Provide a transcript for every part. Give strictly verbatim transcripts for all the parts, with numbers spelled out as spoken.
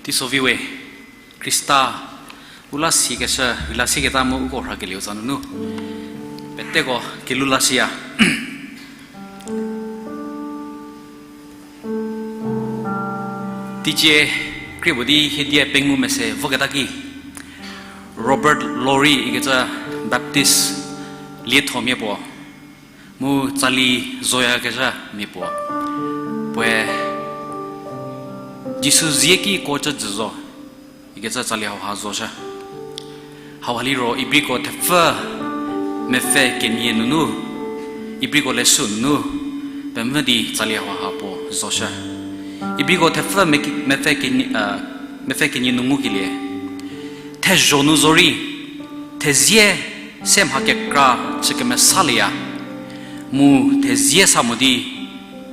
Teiso vi we, Khrista u la sikeshü, u la siketa mu uko rhakelieu za nunu peteko kelhou la siya. Teicie krie puo di hiedie pengou mese voketa ki, Robert Lowry ikecü Baptist liethomia puo, mu tsali zoyakezha mia puo, puoe Jisu zie ki kuo cü jü zo ikecü tsali hauha zoshü. Hauha liro Ibriko thepfü mepfü kenie nunu, Ibriko leshü nunu pemvü di tsali hauha puo zoshü. Ibriko thepfü meki-, mepfü kenie, mepfü kenie nu ngukelie, thezho nu zorei, thezie se mha kekra chü kemesalieya, mu thezie sa mo di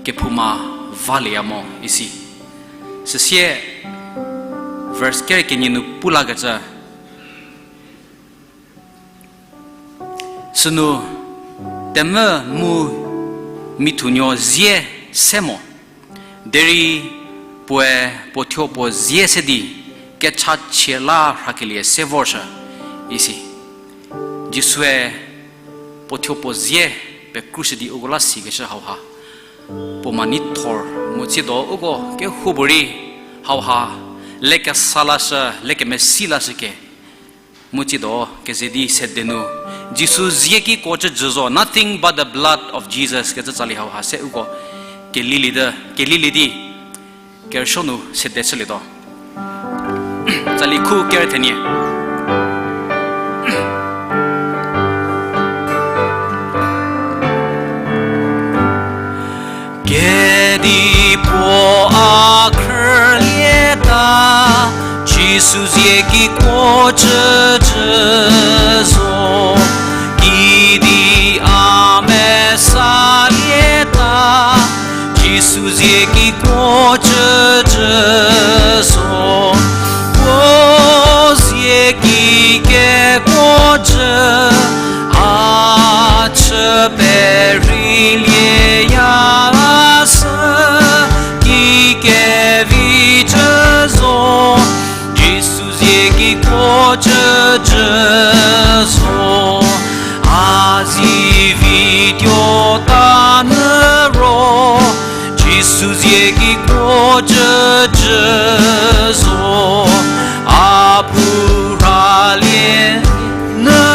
kephouma valieya mo isi. Süsie verse ker kenie nu pu lakecü, sünu temvü mu mithunuo zie se mo, derei puoe puo thuo puo zie se di kechachie la rhakelie se vorshü isi. Jisue puo thuo puo zie pekrushü di uko la sikeshü hauha puo ma neithor mu tsiedo uko kehoupuorei hauha lekesa lashü, lekemesi lashüke, mu tsiedo keze di sede nu Jisu zie ki kuo cü jü zo, nothing but the blood of Jesus kecü tsali hauha se uko keliliete, kelilie di kerüsuo nu sede chülietuo. Tsali khu ker thenie. Kedipuo a khrülieta, Jisu zie ki kuo cü jü zo. Kidi a mesalieta, Jisu zie ki kuo cü jü zo. Puo zie ki kekuo cü, a chü perieya sü ki kevi cü zo. Jisu zie ki kuo cü jü zo. A zivi tuota nyü ro, Jisu zie ki kuo cü jü zo. A pu ralie nyü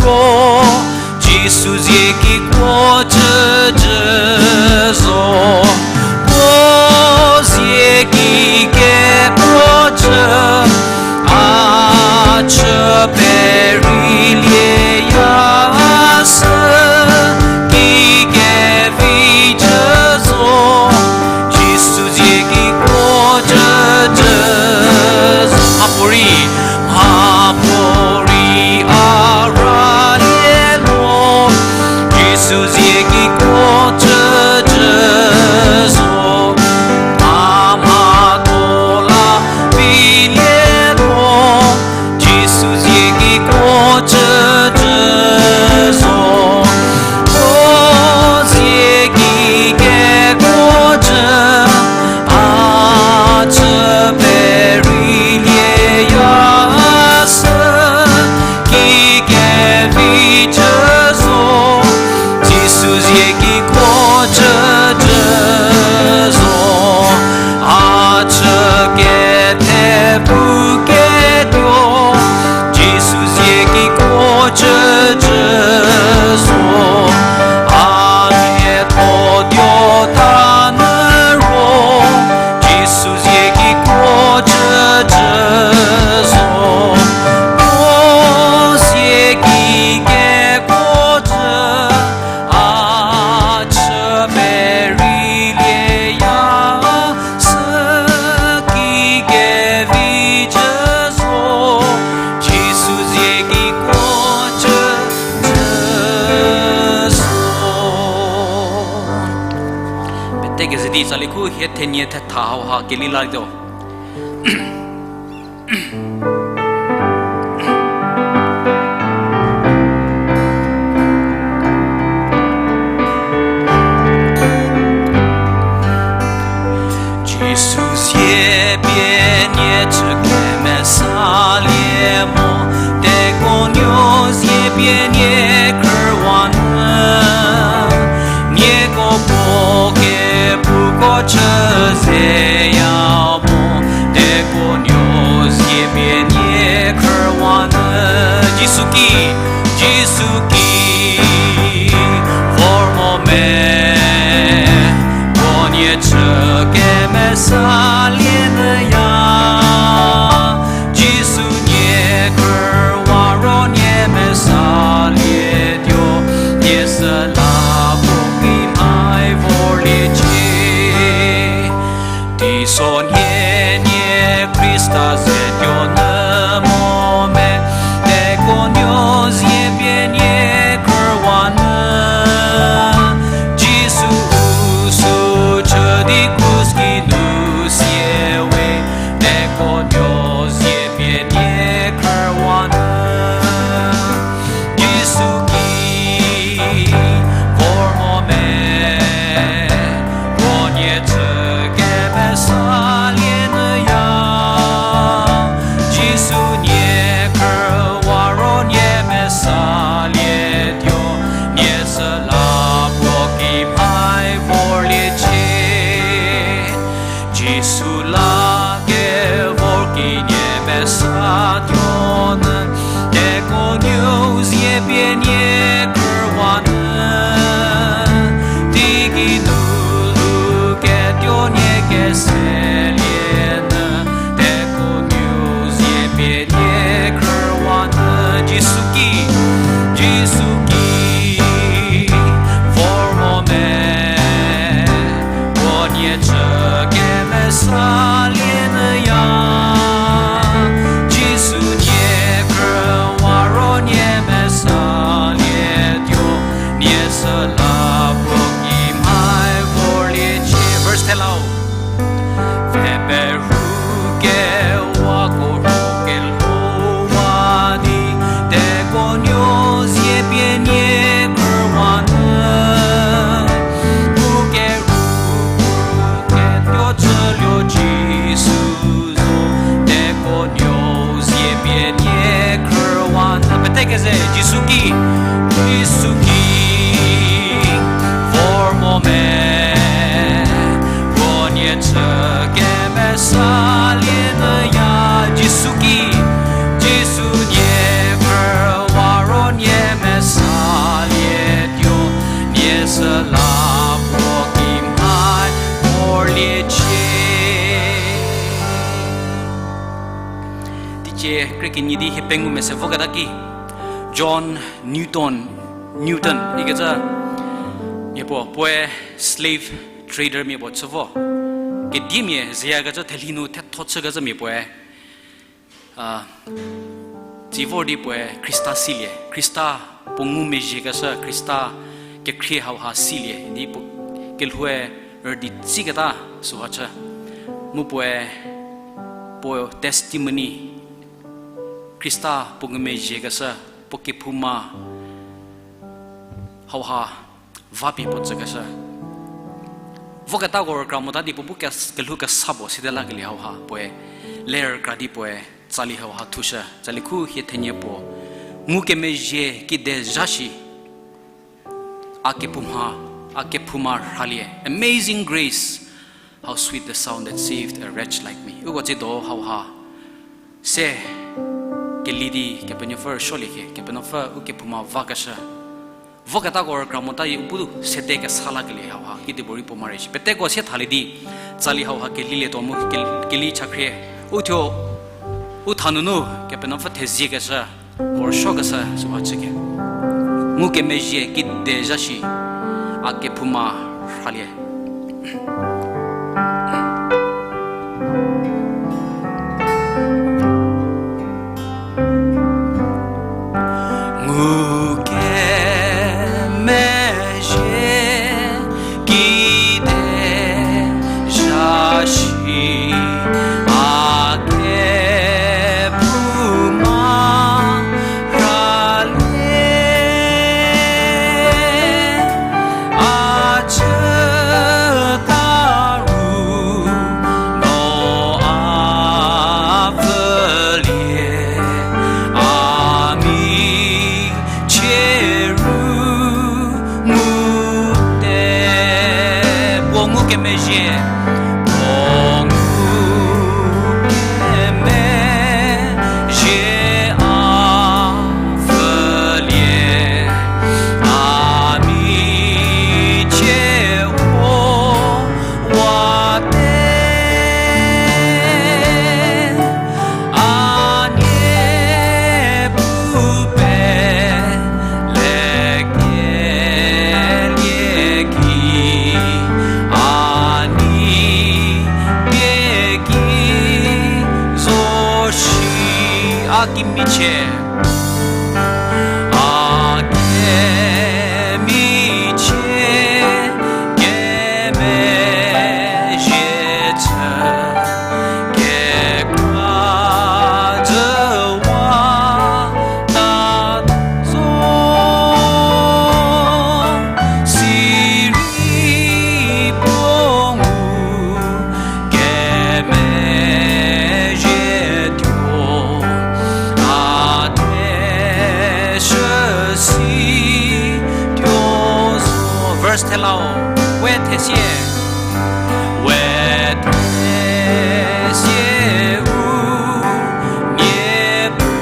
ro, Jisu zie ki kuo cü jü zo. Puo zie ki kekuo cü, a chü perieya sü ki kevi cü zo. Jisu zie ki kuo cü jü zo. Mhapuorei, mhapuorei a ralie lo, Jisu zie ki kuo cü jü zo. A mhatho la vilie lo, Jisu zie ki kuo cü jü zo. Puo zie ki kekuo cü, a chü perieya sü ki kevi cü zo. Jisu zie ki kuo cü jü zo. A chü kethe pu ketuo, Jisu zie ki kuo cü jü zo. A lietho tuota nyü ro, Jisu zie ki kuo cü jü zo. Puo zie ki kekuo cü, a chü perieya sü ki kevi cü zo. Jisu zie ki kuo cü jü zo. Pete keze di tsali khu hie thenie thetha hauha keli laketuo. Jisu zie pie nie chü nie khrüwa nyü, nieko puo kepuko chü zeya mo, tekuonuo zie pie nie khrüwa nyü. Jisu ki, Jisu ki, vor mo me, puo nie chü kemesalie nyüya. Jisu nie khrüwa ro nie mesalietuo, nie süla puo ki mhai vorliecie. Teisonhie nie Khrista zetuo nyü mo me, tekuonuo zie pie nie khrüwa nyü. Jisu u sü chü di krus ki nu sie we, tekuonuo zie pie nie khrüwa nyü. Jisu ki, vor mo me, puo nie chü kemesalie nyüya. Jisu nie khrüwa ro nie mesalietuo, nie süla puo ki mhai vorliecie. Jisu la kevor ki nie mesatuo nyü, tekuonuo zie pie nie khrüwa nyü. Teigei nu lu ketuo nie keselie nyü, tekuonuo zie pie nie khrüwa nyü. Jisu ki, Jisu ki, vor mo me, puo nie chü kemesalie nyüya. Jisu nie khrüwa ro nie mesalietuo, nie süla puo ki mhai vorliecie. Verse ten lau. Pfhe peru kewako ro kelhouwa di, tekuonuo zie pie nie khrüwa nyü. Puo keru ketuo chüluo Jisu zo, tekuonuo zie pie nie khrüwa nyü. Pete keze, Jisu ki, Jisu ki, vor mo me, puo nie chü kemesalie nyüya. Jisu ki, Jisu nie khrüwa ro nie mesalietuo, nie süla puo ki mhai vorliecie. Teicie krie kenyi di hie pengou mese voketa ki, John Newton, Newton ikecü mia puo, puoe slave trader mia puo chü vo. Kediemia zeyakecü thelhi nu thetho chükecü mia puoe, a, tsi vor di puoe Khrista silie, Khrista puo ngumezhiekeshü, Khrista kekhrie hauha silie di puo kelhoue rüdi tsiketa süha chü. Mu puoe puo testimony, Khrista puo ngumezhiekeshü, puo kephouma hauha vapie puo tsükeshü. Voketako rükra mota di puo bu kes-, kelhou kesa puo sede lakelie hauha puoe ler kra di puoe tsali hauha thushü. Tsali khu hie thenie puo, ngukemezhie kide zha shi, a kephouma, a kephouma rhalie. Amazing grace, how sweet the sound that saved a wretch like me. Uko tsiedo hauha se keli di Kepenuopfü rüsuolie khie, Kepenuopfü u kephouma vakeshü. Voketako rükra mota di u bu sede kesa lakelie hauha kedipuorei puo mare shi. Peteko sie thalie di, tsali hauha kelilietuo mu ke-, keli chakhrie. U thuo, u tha nunu Kepenuopfü theziekeshü, puo rüsuokeshü süha chüke. Ngukemezhie kide zha shi, a kephouma rhalie. Ngukemezhie kide zha shi, a kephouma rhalie, a chü kemezhie. O ngukemezhie a pfhülie, a michie huo wa te. A nie pu pelekelie ki, a ni pie ki zo shi, a kimichie. A kemichie kemezhie chü, kekra zhü wa ta zo, sirei puo ngu kemezhie tuo, a theshü si tuo zo. Verse thelau, we thesie. We thesie u, Niepuu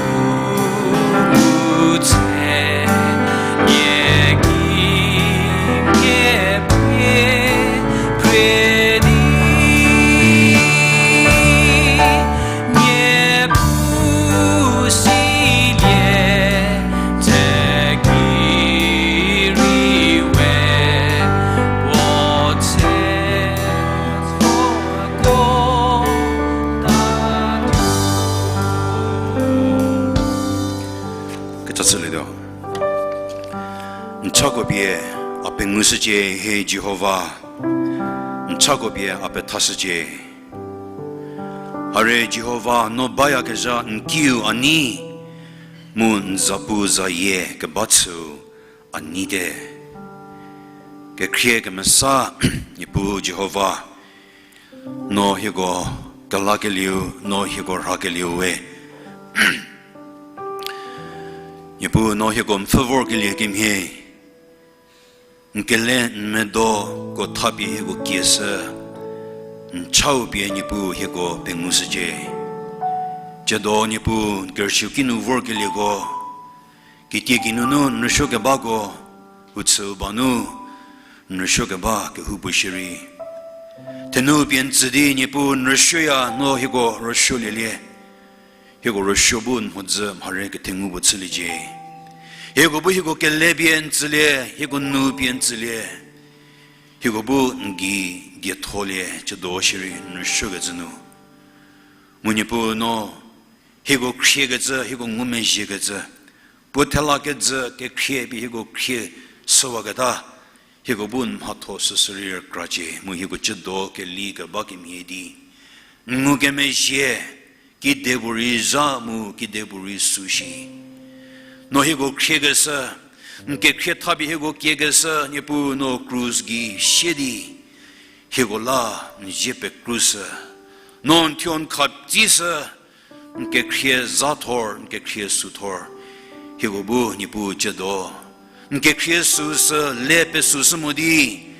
tse, nie ki, nie pie, prie di. Niepuu silie, tse ki rei we puo tse ko ta. Kecha chülietuo. N chako pie a pengushücie, he Jihova. N chako pie a pethashücie. Hare Jihova, no bayakezha n kiu a nei, mu n zapu zayie keba chüu a neite. Kekhrie kemesa, Niepuu Jihova, no hieko kelakelieu, no hieko rhakelieu we. Niepuu, no hieko n pfhü vorkelie kemhie, n kele n medoko thapie hieko kieshü, n chau pie Niepuu hieko pengushücie. Tsiedo Niepuu n kerüchiu kinu vorkelieko, kitie kinunu n rüsuokebako, u chüu ba nu n rüsuokeba kehoupuo shierei, thenu pie n tsü di Niepuu n rüsuoya, no hieko rüsuolielie. Hieko rüsuo bu n mhodzü mhare kethengu puo chüliecie. Hieko bu hieko kele pie n tsülie, hieko nu pie n tsülie. Hieko bu n gei dietholie, tsiedo shierei n rüsuokecü nu. Mu Niepuu no hieko khriekecü, hieko ngumezhiekecü, puo thela kejü kekhrie pie hieko khrie shüwaketa, hieko bu n mhatho süsü rei rükracie, mu hieko tsiedo keli keba kemhie di n ngukemezhie, kidepuorei zha mu kidepuorei sü shi. No hieko khriekeshü, n kekhrie thapie hieko kiekeshü, Niepuu no krus gei sie di hieko la n zie pekrushü. No n thuo n khaptsishü, n kekhrie zha thor, n kekhrie sü thor. Hieko bu Niepuu tsiedo n kekhrie süsü le pesüshü mo di,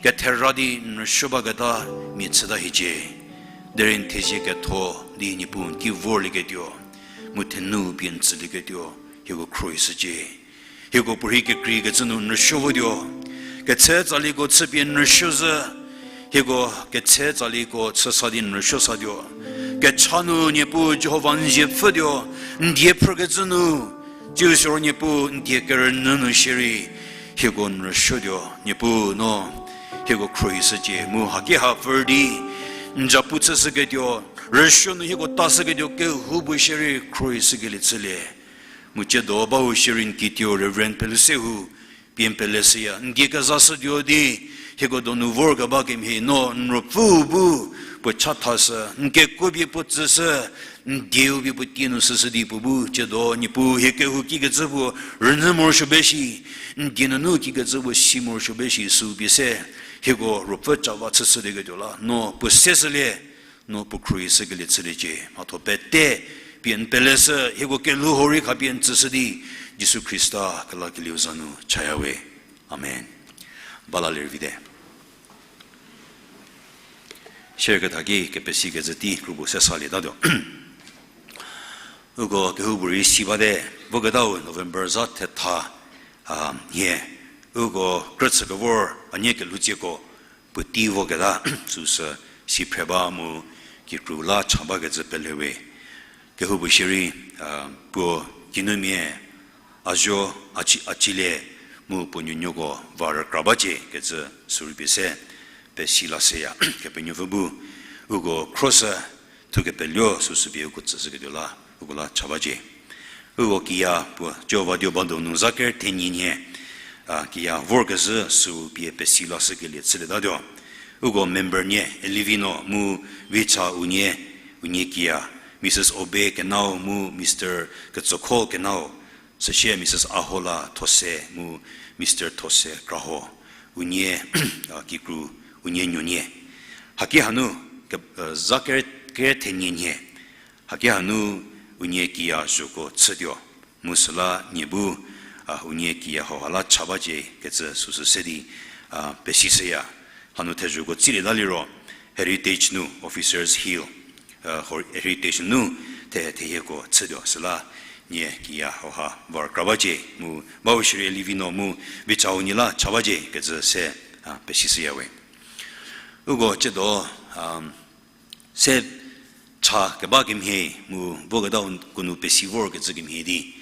kethera di n rüsuo baketa mia chüta hiecie. Derei n thezie ketho di Niepuu n ki vorlieketuo, mu thenu pie n tsülieketuo, hieko khruohishücie. Hieko puorhi kekreikecü nu n rüsuo votuo. Ketse tsaliko chüpie n rüsuo zhü, hieko ketse tsaliko chü sa di n rüsuo satuo. Kecha nu Niepuu Jihova n zie pfhütuo, n die phrükecü nu, tsiu siro Niepuu n die kerünyü nu shierei, hieko n rüsuotuo, Niepuu no hieko khruohishücie, mu haki ha pfür di n zapu chüshüketuo, rüsuo nu hieko tashüketuo kehoupuo shierei khruohishükelie chülie. Mu tsiedo bau shierei n kituo Reverend Pelusehou pie n peleshüya, n die kezashütuo di, hieko donu vorkeba kemhie no n ruopfüu bu puo chathashü, n kekuo pie puo tsüshü, n dieu pie puo tie nu shüshü di puo bu tsiedo Niepuu hie kehou kikecü puo rünyü morosuo be shi, n die nunu kikecü puo si morosuo be shi sü pie se, hieko ruopfü chava chüshülieketuo la no puo seshülie, no puo khruohishükelie chüliecie. Mhatho pete pie n peleshü, hieko kelhou hau rei khapie n tsüshü di, Jisu Khrista kelakelieu za nu chaya we. Amen. Bala lervite. Cherketha ki kepesikecü tei krubu se salietatuo. Uko kehoupuorei si bate, voketau November za thetha, a, nhie, uko krüchü kevor a nie kelhoutsieko puotei voketa süsü si phre ba mu kikru la cha bakecü pelewe. Kehoupuo shierei, a, puo kinumia a zuo, a ci-, a cilie mu puo nuonuoko va rükra bacie kecü sürei pie se pesi lashüya. Kepenuopfü bu uko khroshü, thu kepeluo süsü pie uko tsüshüketuo la, uko la cha bacie. Uko kiya puo Jihova dio ba donu za ker thenie nhie, a, kiya vorkezhü sü pie pesi lashükelie chülietatuo. Uko member nie Elivino mu Vicha unie, unie kiya, Mrs Obe Kenao mu Mr Ketsokho Kenao, süsie Mrs Ahola Those mu Mr Those Kraho, unie, a, kikru, unie nuonie. Haki hanu, ke-, a, za ker-, ker thenie nhie. Haki hanu unie kiya zhoko chütuo. Mu süla nie bu, a, unie kiya hauha la cha bacie kecü süsü se di, a, pesishüya. Hanu thezhoko tsilieta liro Heritage nu, Officers Hill, a, Heritage nu the-, thehieko chütuo süla nie kiya hauha va rükra bacie mu bau shierei Elivino mu Vicha unie la cha bacie kecü se, a, pesishüya we. Uko ciedo, a, se cha keba kemhie mu voketau ko nu pesi vorkecü kemhie di,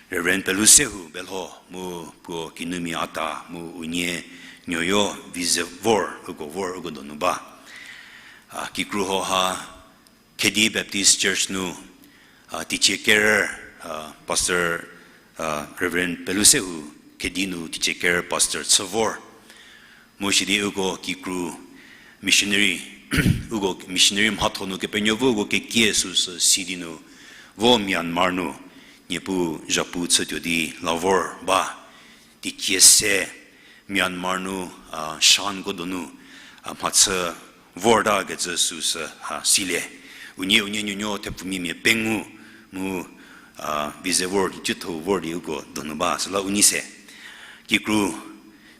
Reverend Pelusehu Belho mu puo kinumia Ata mu unie nuoyo vi ze vor, uko vor uko donu ba. A, kikru hauha Khedi Baptist Church nu, a, teicie ker, a, Pastor, a, Reverend Pelusehu Khedi nu teicie ker Pastor chü vor. Mu sidi uko kikru missionary, uko missionary mhatho nu Kepenuopfü uko kekie süsü si di nu, vo Myanmar nu Niepuu zhapu chütuo di la vor ba, teicie se Myanmar nu, a, Shanko donu, a, mhachü vorta kecü süsü, a, silie. Unie, unie nuonuo thepfumia pengou mu, a, vi ze vor di cütho vor di uko donu ba süla unie se. Kikru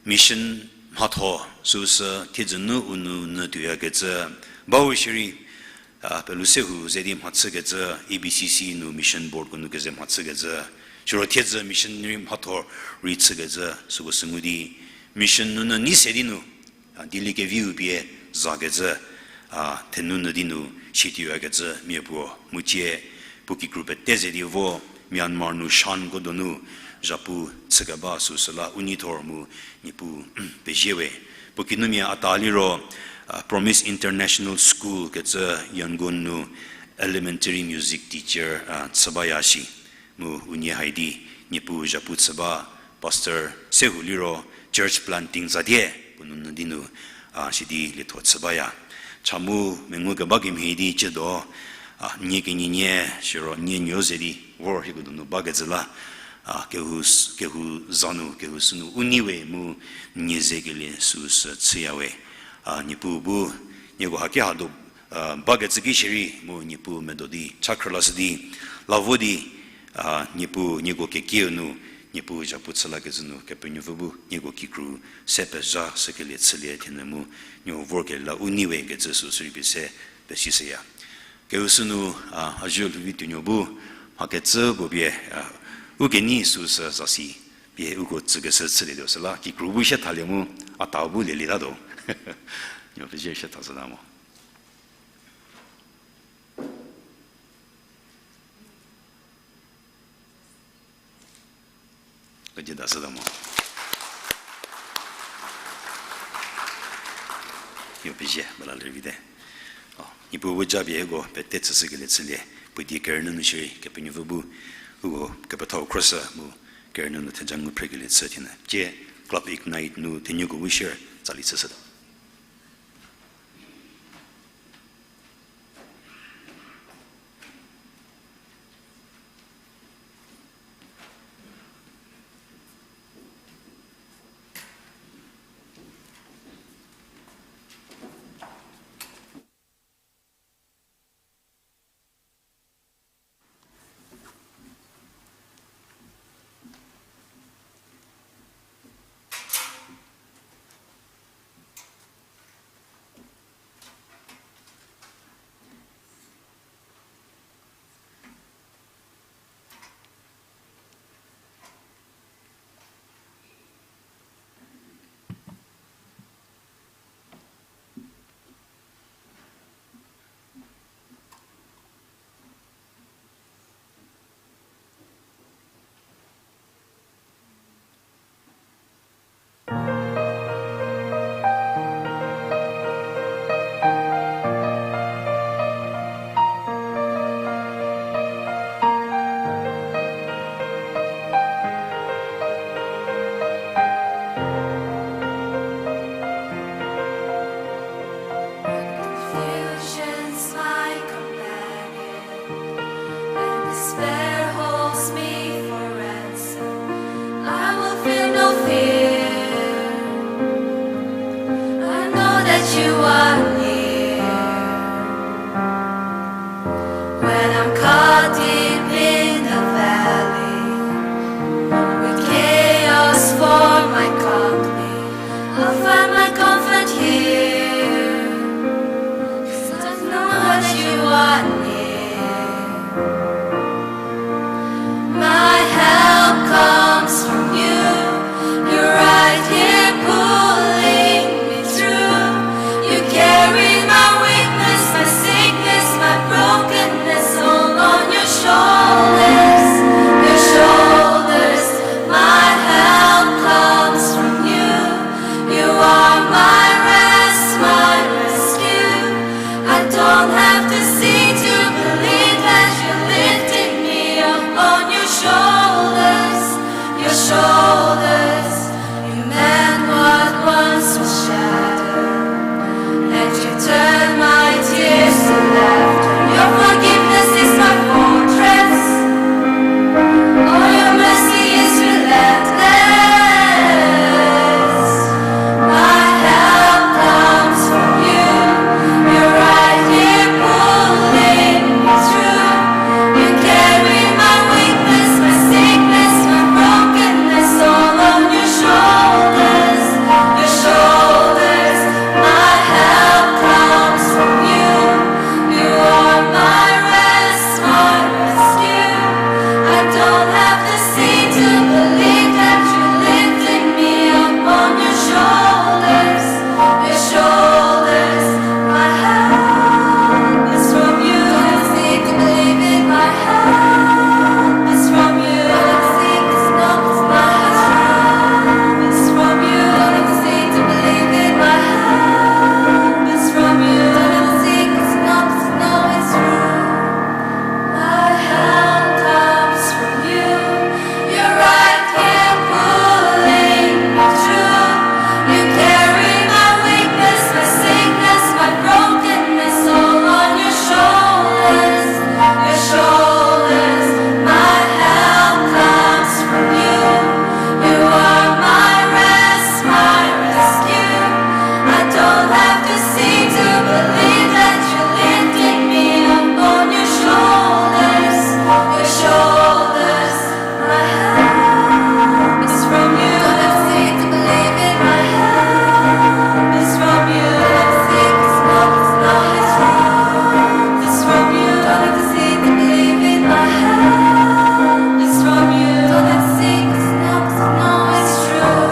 mission mhatho süsü thiedzü nu u nou nyü tuoyakecü, bau shierei, a, Pelusehu ze di mhachükecü, A B C C nu mission board ko nu keze mhachükecü, siro thiedzü missionary mhatho rei chükecü süko sü ngu di, mission nunu nei se di nu, a, dieliekeviu pie zakecü, a, thenou nyü di nu situoyakecü mia puo mu cie puo kikru pete ze di vo Myanmar nu Shanko donu zhapu chükeba süsü la u neithor mu Niepuu pezie we. Puo kinumia Ata liro, a, Promise International School kecü Yangon nu elementary music teacher, a, chü baya shi. Mu unie hai di Niepuu zhapu chü ba Pastor Sehu liro church planting zatie puo nunu di nu, a, sidi lietho chü baya. Cha mu mengu keba kemhie di ciedo, a, nie kenyinie siro nie nuo ze di vor hieko donu bakecü la, a, kehou s-, kehou za nu, kehou sü nu u nei we mu nie zekelie süsü chüya we. A, Niepuu bu nieko haki hadu, a, bakecü ki shierei mu Niepuu medo di cha khrülashü di, la vo di, a, Niepuu nieko kekieu nu, Niepuu zhapu chü lakecü nu Kepenuopfü bu nieko kikru se pezha shükelie chülie thenu mu nieko vorkelie la u nei we kecü süsü rei pie se pesishüya. Kehou sü nu, a, Azuo Lhouvi tuonuo bu mhakecü puo pie, a, u kenei süsü zasi pie uko tsükeshü chülietuo süla kikru bu sie thalie mu Ata bu lielietatuo. Nuo pezie sie thashüta mo. Kejüda süta mo. Nuo pezie, bala lervite. O, Niepuu bu japie uko pete tsüshükelie chülie, puo die kerünyü nu shierei Kepenuopfü bu uko kepethau khroshü mu kerünyü nu theja ngu phrekelie chü thenu. Tie Club Ignite nu thenuko bu share tsali chüshütuo. Fear. I know that you are near. When I'm caught deep in the valley, with chaos for my company, I'll find my comfort here. 'Cause I know that you are near. My help comes from you. You're right here pulling me through. You carry my weakness, my sickness, my brokenness all on your shoulders. Your shoulders. My help comes from you. You are my rest, my rescue. I don't have to see to believe that you're lifting me up on your shoulders, your shoulders. You mend what once was shattered, and you turn my tears to laughter. Your forgiveness is my fortress. Oh, your mercy is relentless. My help comes from you. You're right here pulling me through. You carry my weakness, my sickness, my brokenness all on your shoulders. Your shoulders. My help comes from you. You are my rest, my rescue. I don't have to see to believe that you're lifting me up on your shoulders, your shoulders. My help is from you. Don't have to see to believe it. My help is from you. Don't have to see 'cause no, 'cause my help is from you. Don't have to see to believe it. My help is from you. Don't have to see 'cause no, 'cause no, it's true. My help comes from you. You're right here pulling me through. You carry my weakness, my sickness, my brokenness all on your shoulders, your shoulders. My help comes from you. You are my rest, my rescue. I don't have to see to believe that you're lifting me up on your shoulders, your shoulders. My help is from you. Don't have to see to believe it. My help is from you. Don't have to see 'cause no, 'cause no, it's from you. Don't have to see to believe it. My help is from you. Don't have to see 'cause no, 'cause no, it's true.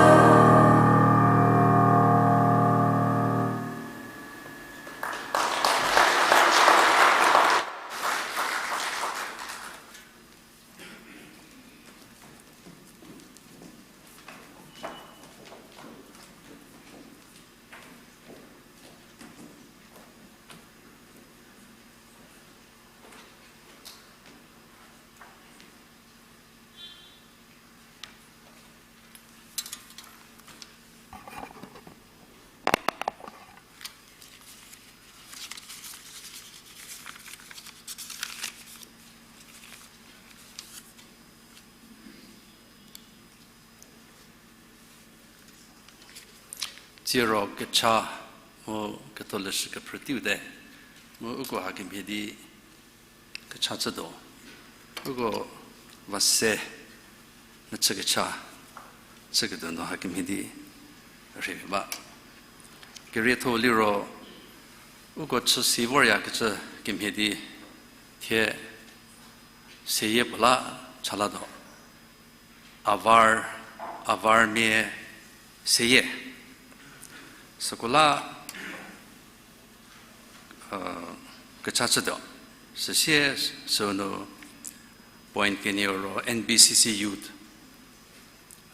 Tsiro kecha mu ketholeshü kephrü teiu te, mu uko hakemhie di kecha chütuo. Uko va se mechü kecha chüketuo nu hakemhie di rhie ba. Kerietho liro uko chü si voryakecü kemhie di thie seyie puo la chalatuo. Avar, avarmia seyie. Süko la kecha chütuo. Süsie sünu point kenieu ro N B C C Youth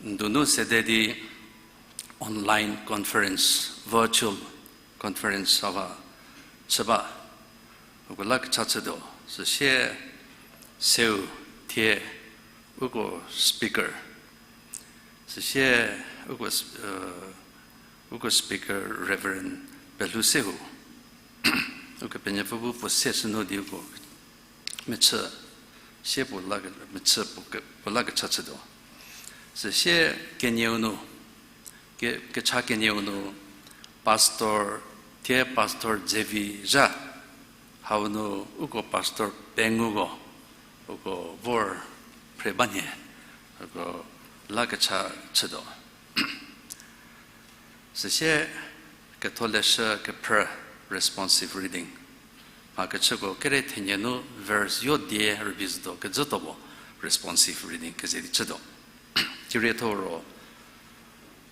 n donu sede di online conference, virtual conference sava chü ba. Uko la kecha chütuo. Süsie seu thie uko speaker. Süsie uko, uko speaker Reverend Pelhou Sehou. Ukepenuopfü bu puo se sünu di uko mechü sie puo la ke, mechü puo ke, puo la kecha chütuo. Süsie kenieu nu, ke-, kecha kenieu nu, pastor, thie pastor Zevi zha, hau nu uko pastor penguko, uko vor phre ba nhie, uko la kecha chütuo. Süsie ketholeshü kephrü responsive reading. Mha kechüko kere thenie nu verse yo die rübei zütuo kecütuo puo responsive reading keze di chütuo. Cirietho ro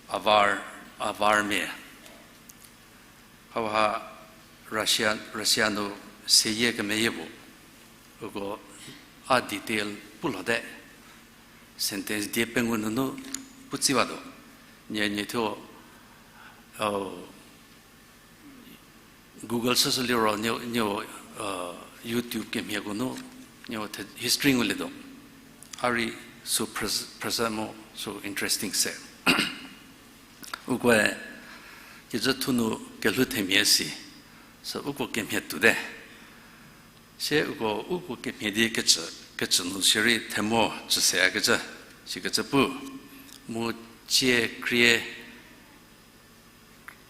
avar, avarmia. Hauha Russia, Russia nu seyie kemeyie puo. Uko a detail pu lhote. Sentence die pengou nunu pu tsiwatuo. Nie, nie thuo, Google chüshü liro, nie, nie, YouTube kemhieko nu, nie history ngulietuo. A rei sü pres-, present mo, sü interesting se. Ukoe, kijü thu nu kelhou themia si, sü uko kemhie tuote. Sie uko, uko kemhie di kecü, kecü nu sirei themo chüseyakecü, sikecü pu. Mu tsie krie,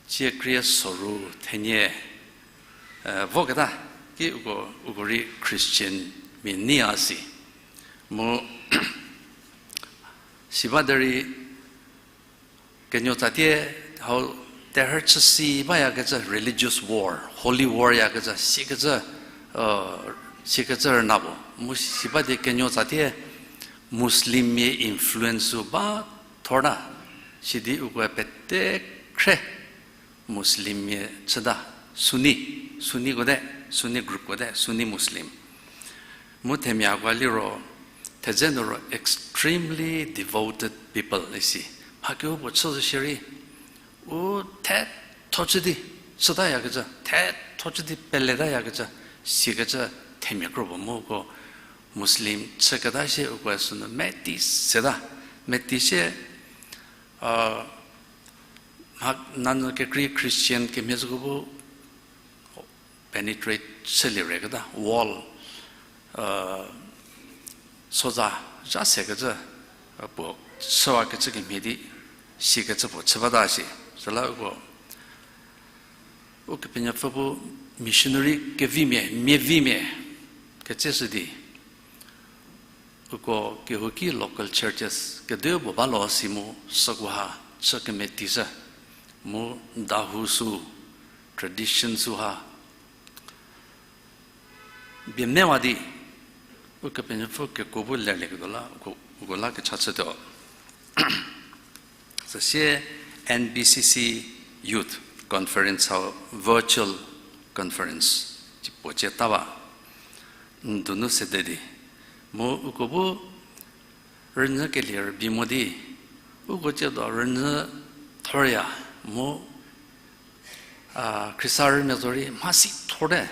tsie krie soru thenie, voketa, ki uko, uko rei Christian mia nyi a si. Mu, siba derei, kenuo tsatie hau terhü chüsi bayakecü religious war, holy war yakecü, sikecü, sikecü rüna puo. Mu siba di kenuo tsatie Muslimmia influence-u ba thorta, sidi ukoe pete khre Muslimmia chüta, Sunni, Sunniko te, Sunni groupko te, Sunni Muslim. Mu themiako liro, thedze nu ro extremely devoted people isi. Mhakiu puo chüzü shierei, u thetho chü di chütayakecü, thetho chü di peletayakecü, sikecü themia kro puo mu uko Muslim chüketa sie ukoe sünu meti seta, meti sie, mha nanyü kekrei Christian kemhie züko bu penetrate chülie reketa, wall, soza zha sekecü, puo chüwakecü kemhie di, sikecü puo chü bata si. Süla uko, Ukepenuopfü bu missionary kevimia, miavimia, ketseshü di, uko kehouki local churches kedipuo ba lo si mu süko ha chü kemeti zhü, mu dahou sü, tradition sü ha bie mewa di, Ukepenuopfü kekuo bu lerlieketuo la, uko, uko la kecha chütuo. Süsie N B C C Youth Conference hau virtual conference, ci puo cie ta ba, n donu sede di. Mu uko bu rünyü kelie rübei mo di, uko tsiedo rünyü thorya, mu, Khrista rümia zorei mhasi thorte.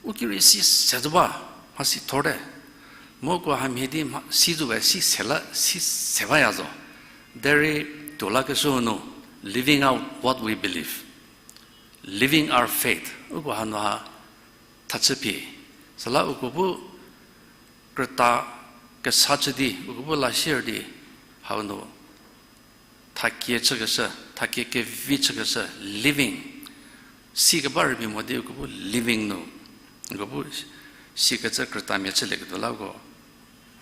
U ki rei si se zo ba, mhasi thorte. Mu uko hamhie di mha, si zo we, si se la, si se baya zo. Derei tuo lakeshü nu, living out what we believe. Living our faith. Uko hanu ha thachü pie. Süla uko bu krüta kesa chü di, uko bu la sier di, hau nu thakie chükeshü, thakie kevi chükeshü, living. Si keba rübei mo di uko bu living nu, uko bu sikecü krütamia chülieketuo la uko,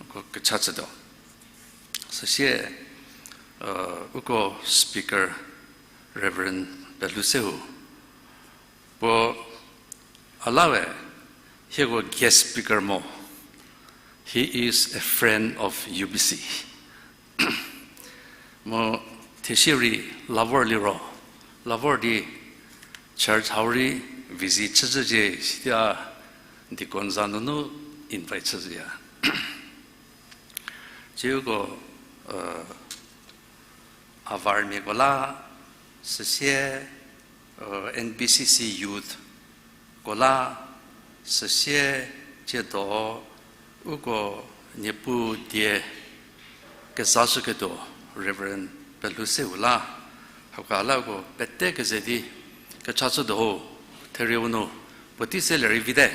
uko kecha chütuo. Süsie, uko speaker Reverend Pelhousehoue. Puo a la we, hieko guest speaker mo. He is a friend of U B C. Mu thie sirei la vor liro, la vor di church hau rei visit chüzhücie sidi a deacon za nunu invite chüzhüya. Tsiuko, a varmiako la, süsie, N B C C youthko la, süsie tsiedo uko Niepuu die kezashüketuo Reverend Pelhousehoue la, hako la uko pete keze di kecha chütuo ho, therieu nu puotei se lerei vite.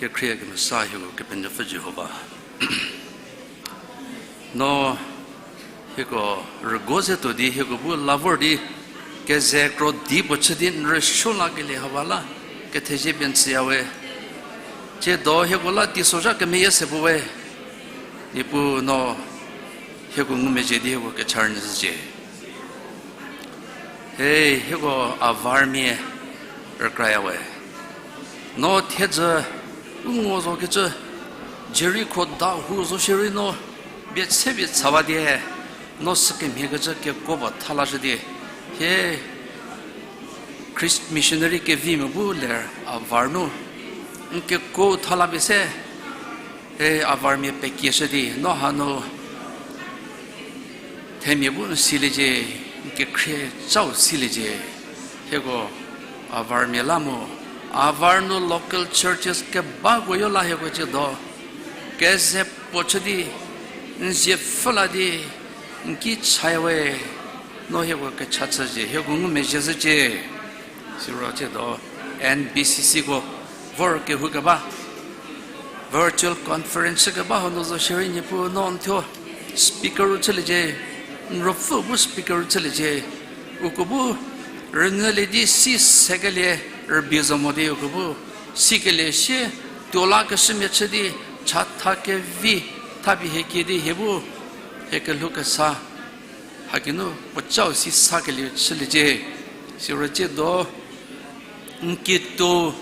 Kekhrie kemesa hieko Kepenuopfü Jihova. No hieko rügo ze tuo di hieko bu la vor di keze kro di puo chü di n rüsuo lakelie hau la kethezie pie n tsüya we. Tsiedo hieko la teisozha kemeyie se puo we. Niepuu no hieko ngumezhie di hieko kecha rünyü zhücie. He, hieko a varmia rükraya we. No thiedzü u ngo zo kecü, Jeriko dahou zo shierei no bie tse bie tsa ba die, no sükemhie kecü kekuo ba tha lashü di, hie Christ missionary kevimia bu ler a var nu n kekuo tha la pie se, he a varmia pekieshü di no hanu themia bu n siliecie, n kekhrie cau siliecie. Hieko a varmia la mu, a var nu local churches kebako yo la hieko tsiedo keze puo chü di n zie pfhü la di n ki chaya we. No hieko kecha chücie, hieko ngumezhie zhücie. Siro tsiedo N B C Cko vor kehou keba virtual conference keba hanu zo shierei Niepuu no n thuo speaker u chüliecie, n ruopfü bu speaker u chüliecie. Uko bu rünyülie di si sekelie rübei zo mo di uko bu sikelie sie tuo la keshümia chü di chatha kevi thapie hie kie di hie bu hie kelhou kesa haki nu puocau si sakelie chüliecie. Siro tsiedo n kituo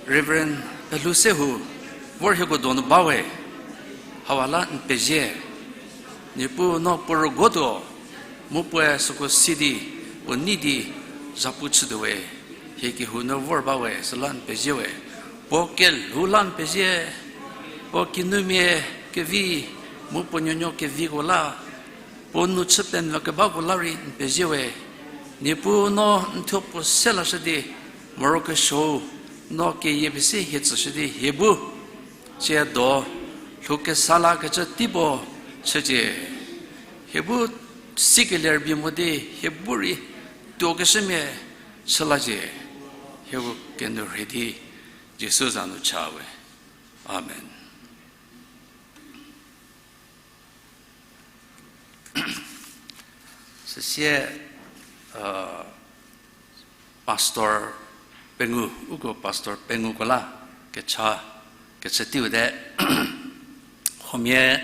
Reverend Pelhou Sehou vor hieko donu ba we. Hau la n pezie. Niepuu no puo rügo tuo, mu puoe süko si di, puo nei di, zhapu chütuo we. Hie kehou nu vor ba we, süla n pezie we. Puo kelhou la n pezie, puo kinumia kevi, mu puo nuonuo keviko la, puo nu chü penyü kebako la rei n pezie we. Niepuu no n thuo puo se lashü di, morokesuou, no keyie pie se hie tsüshü di hie bu tsiedo lhou kesa la kecü tei puo chücie. Hie bu sikelie rübei mo di hie bu rei tuokeshümia chü lacie. Hieko kenu rhei di Jisu za nu cha we. Amen. Süsie, pastor pengu, uko pastor penguko la kecha kechü teiu te. Huomia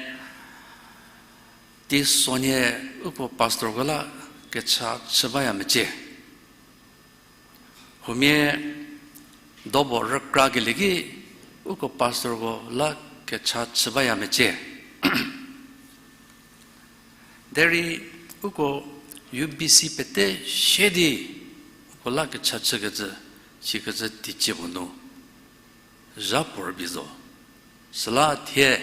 teisonie uko pastorko la kecha chü baya mecie. Huomia dobo rükrakelie ki uko pastorko la kecha chü baya mecie. Derei uko U B C pete shie di uko la kecha chükecü, sikecü teicie puo nu zha puo rübei zo. Süla thie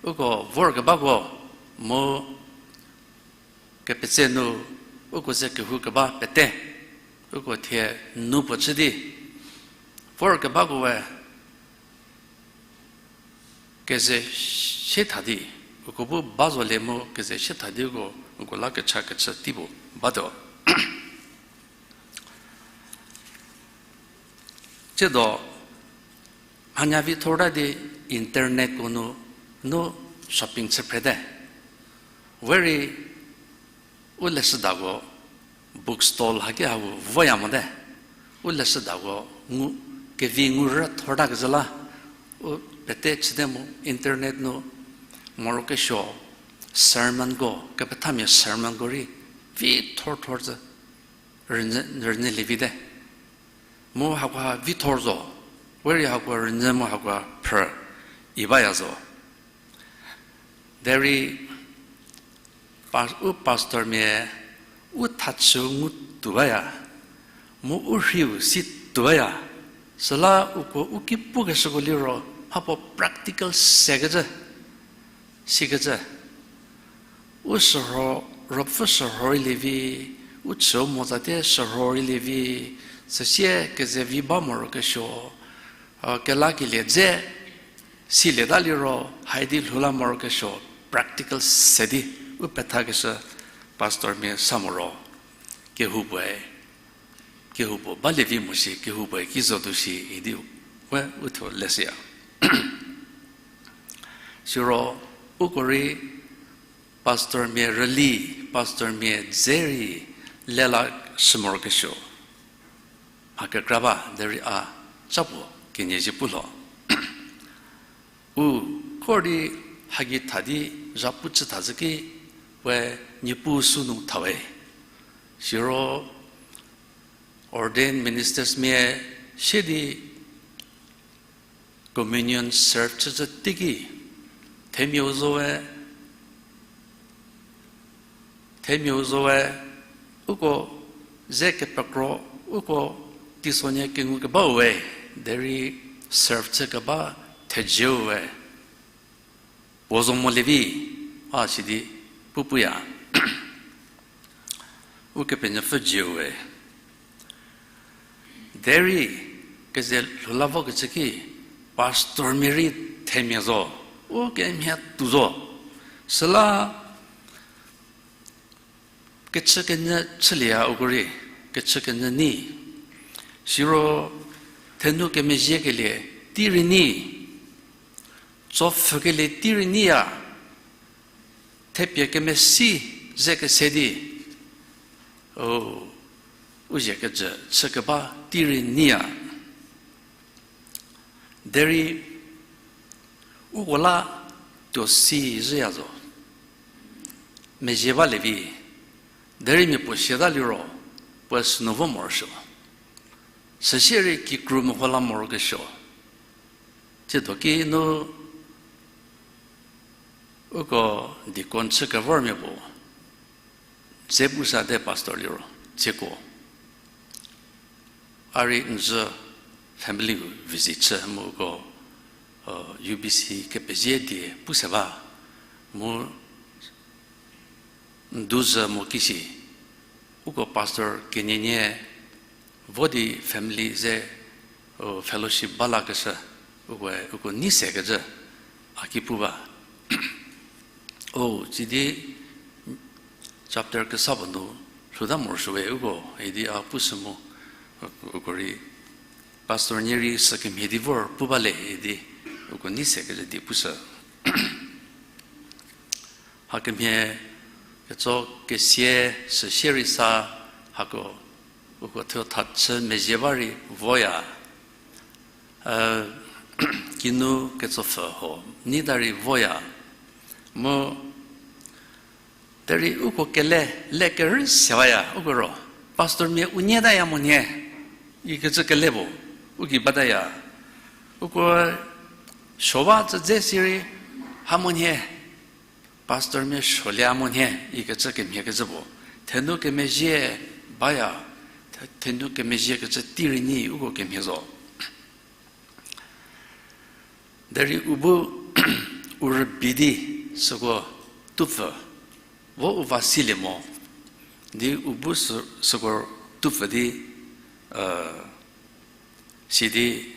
uko vorkebako mu kepetse nu uko ze kehou keba pete uko thie nu puo chü di vorkebakoe keze sie tha di, uko bu ba zolie mu keze sie tha di uko, uko la kecha kechü tei puo batuo. Tsiedo, mhanya vi thorta di internetko nu, nu shopping chü phrete. Werei u leshüdako book stall haki hau voya mote. U leshüdako ngu, kevi ngu rü thorta kezhü la, u pete chüte mu internet nu morokesuo sermonko, kepethamia sermonko rei vi thor thor zü rünyü, rünyülie vite. Mu hakoha vi thor zo, werei hako rünyü mu hako phrü i baya zo. Derei pa-, u pastormia u thachü ngu tuo baya, mu u rhiu si tuo baya, süla uko u ki pukeshüko liro mhapuo practical sekecü, sikecü. U shürho, ruopfü shürho rei lievi, u chüu motsatie shürho rei lievi, süsie kezevi ba morokesuo, a, kelakelie dze silieta liro, haidi lhou la morokesuo, practical se di u pethakeshü pastormia sa moro, kehoupuoe, kehoupuo balie vi mo shi, kehoupuoe ki zotuo shi idi we uthuo leshüya. Siro uko rei pastormia rüli, pastormia dze rei lelashü morokesuo mha kekra ba derei a ca puo kenie zie pu lho. U kho di hagi tha di zhapu chü thazhü ki we Niepuu sünu thawe. Siro ordained ministersmia sie di communion serve chücü teiki themiau zowe, themiau zowe, uko ze kepekro, uko teisonie kengu kebau we, derei serve chü keba thejieu we puo zo molie vi, a sidi pu puya. Ukepenuopfü jieu we. Derei keze lhou la vokecü ki, pastormia rei themia zo, u kemhie tuo zo. Süla kechükenyü chülieya uko rei, kechükenyü nyi. Siro thenu kemezhiekelie tei rei nyi, tsopfhükelie tei rei nyiya, thepie kemesi ze kese di, o, u zie kejü chü keba tei rei nyiya. Derei uko la tuo si zhüya zo. Mezhie balie vi, derei mia puo siata liro, puoe sünu vo morosuo. Süsie rei kikru meho la morokesuo. Tsiedo ki nu uko deacon chü kevormia puo dze pu sa de pastor liro, tsieko a rei n zhü family visit chü mu uko, uh, U B C kepezie die pu se ba, mu n du zhü mo kisi, uko pastor kenienie vo di family ze, uh, fellowship ba lakeshü, uko, uko nei sekecü a ki pu ba. O, sidi chapter kesa puo nu lhouta morosuo we uko idi a pu sü mu, uko rei pastor nie rei sü kemhie di vor pu bale idi uko nei sekecü di pu sü. Hakemhie ketso kesie süsie rei sa hako uko thuo thachü mezhie ba rei voya. Kinu ketsopfhü ho nei ta rei voya. Mu derei uko kele, le kerü se baya uko ro, pastormia u nie taya mo nhie ikecü kele puo u gei bataya. Uko suo ba tsü dze sirei ha mo nhie, pastormia suolie mo nhie ikecü kemhiekecü puo, thenu kemezhie baya, the-, thenu kemezhiekecü tei rei nyi uko kemhie zo. Derei u bu u rübei di süko tupfü, vo u va silie mo, di u bu sü-, süko tupfü di, sidi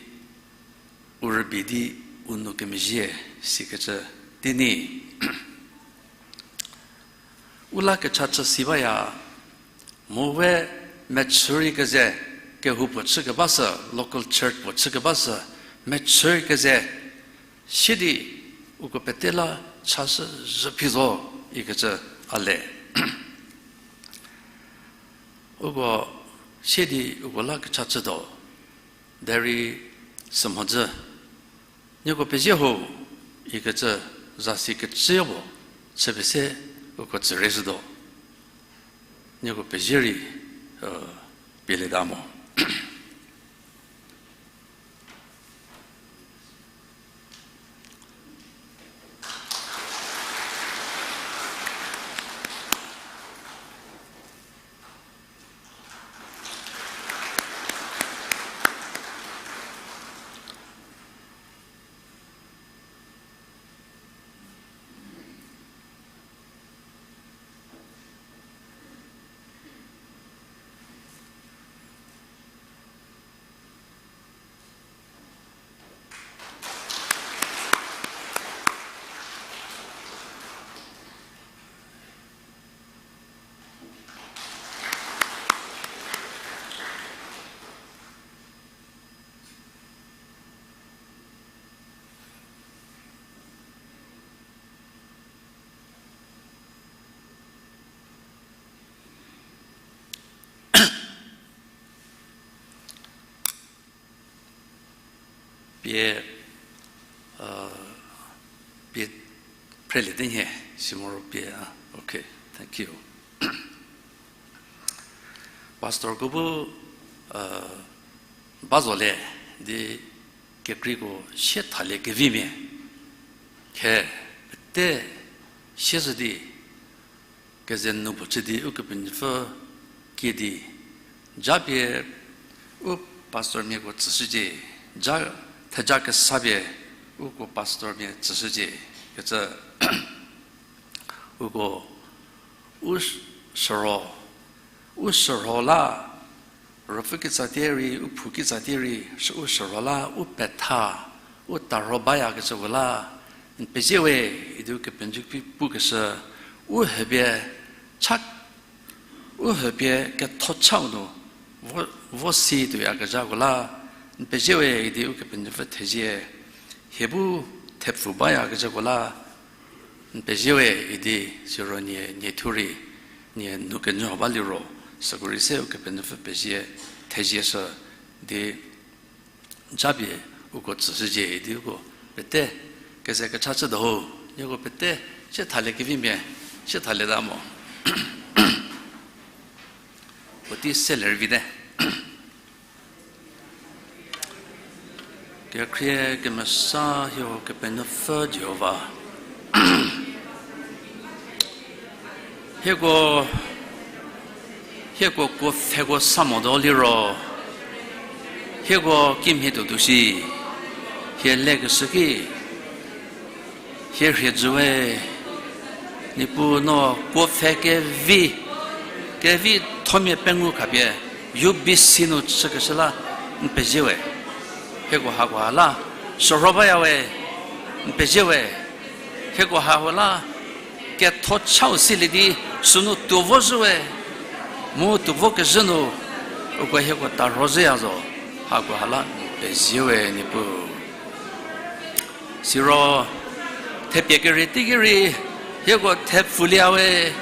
u rübei di u nou kemezhie sikecü tei nyi. U la kecha chü si baya, mu we mechürei keze, kehoupuo chü keba sü, local church puo chü keba sü, mechürei keze, sidi uko pete la chashü zhü phi zo ikecü a le. Uko sidi uko la kecha chütuo, derei sümhodzü, nieko pezie ho ikecü zasi kecüyo puo chü pese uko tsüre zhütuo. Nieko pezie rei, uh, pielieta mo. Pie, uh, pie phrelie di nhie, si moro pie, ah, okay, thank you. Pastorko bu, uh, ba zo le, di kekreiko sie thalie kevimia. Khe, pete siezhü di, keze nu puo chü di Ukepenuopfü kie di, japie u pastormiako tsüshücie, ja, theja kesa pie uko pastormia tsüshücie, kecü uko u shürho, u shürho la, ruopfü kitsatie rei, u phou kitsatie rei, shü-, u shürho la, u petha, u tarho bayakecüko la, n pezie we, idi Ukepenuopfü ki pukeshü, u hüpie cha, u hüpie ketho chau nu, vo, vo si tuoyakezhako la, n pezie we, idi Ukepenuopfü thezie, hie bu thepfu bayakecüko la, n pezie we, idi siro nie, nie thu rei, nie nu kenyü ba liro, süko rei se Ukepenuopfü pezie, thezie shü, di japie uko tsüshücie, idi uko pete keze kecha chütuo ho, nieko pete sie thalie kevimia, sie thalieta mo. Puotei se lervite. Kekhrie kemesa hie Kepenuopfü Jihova. Hieko, hieko kuo pfheko sa motuo liro, hieko kimhie tuotuo shi, hie lekeshü ki, hie rhie jü we, Niepuu no kuo pfhe kevi, kevithomia pengou khapie, U B C nu chükeshü la, n pezie we. Hieko hakoha la, shürho baya we, n pezie we. Hieko hau la, ketho chau silie di, sünu tuo vo zhü we, mu tuo vo kezhü nu, uko hieko tarho zhüya zo, hakoha la n pezie we Niepuu. Siro, thepie kere teiki rei, hieko thepfulie we,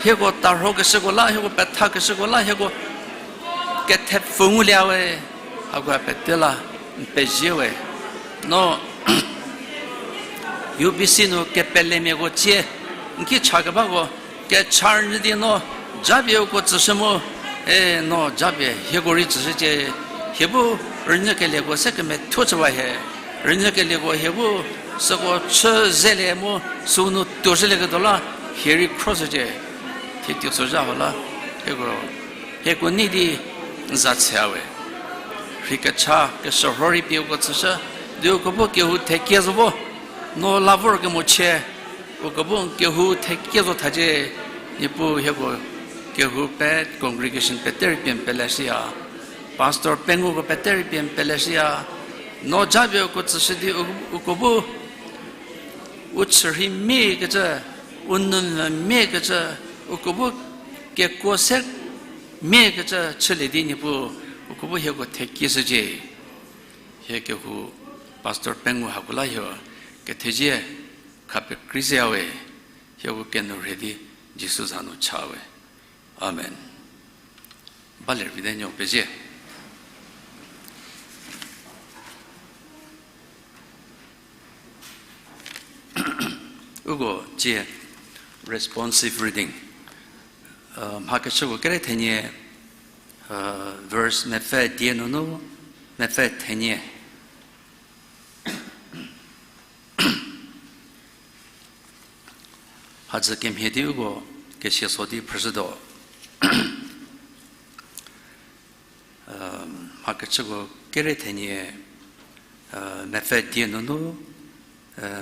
hieko tarhokeshüko la, hieko pethakeshüko la, hieko kethepfu ngulie we, hakoha pete la, n pezie we. No, U B C nu kepelemiako tsie, n ki cha kebako, kecha rünyü di no, japie uko tsüshü mu, e, no japie hieko rei tsüshücie, hie bu rünyükelieko se kemethuo chüwa hie, rünyükelieko hie bu süko chü zelie mu sünu tuo zhülieketuo la, hie rei khroshücie, thie tuo sozha ho la, hieko, hieko nei di n za tshe we. Rhei kecha keshürho rei pie uko tsüshü, di uko bu kehou thekie zo vo, no la vorkemochie, uko bu kehou thekie zo thacie, Niepuu hieko kehou pie congregation pete rei pie n peleshüya, pastor penguko pete rei pie n peleshüya, no japie uko tsüshü di u-, uko bu u chürhei mia kecü, u nou mia kecü, uko bu kekuo se mia kecü chülie di Niepuu, uko bu hieko thekieshücie. Hie kehou pastor pengu hako la hie kethezie khapie kreiseya we, hieko kenu rhie di Jisu za nu cha we. Amen. Balie vite nuo pezie. Uko cie responsive reading. Mhakechüko kere thenie, verse mepfü die nunu mepfü thenie. Hadzü kemhie di uko kesia so di phrüshütuo. Mhakechüko kere thenie, mepfü die nunu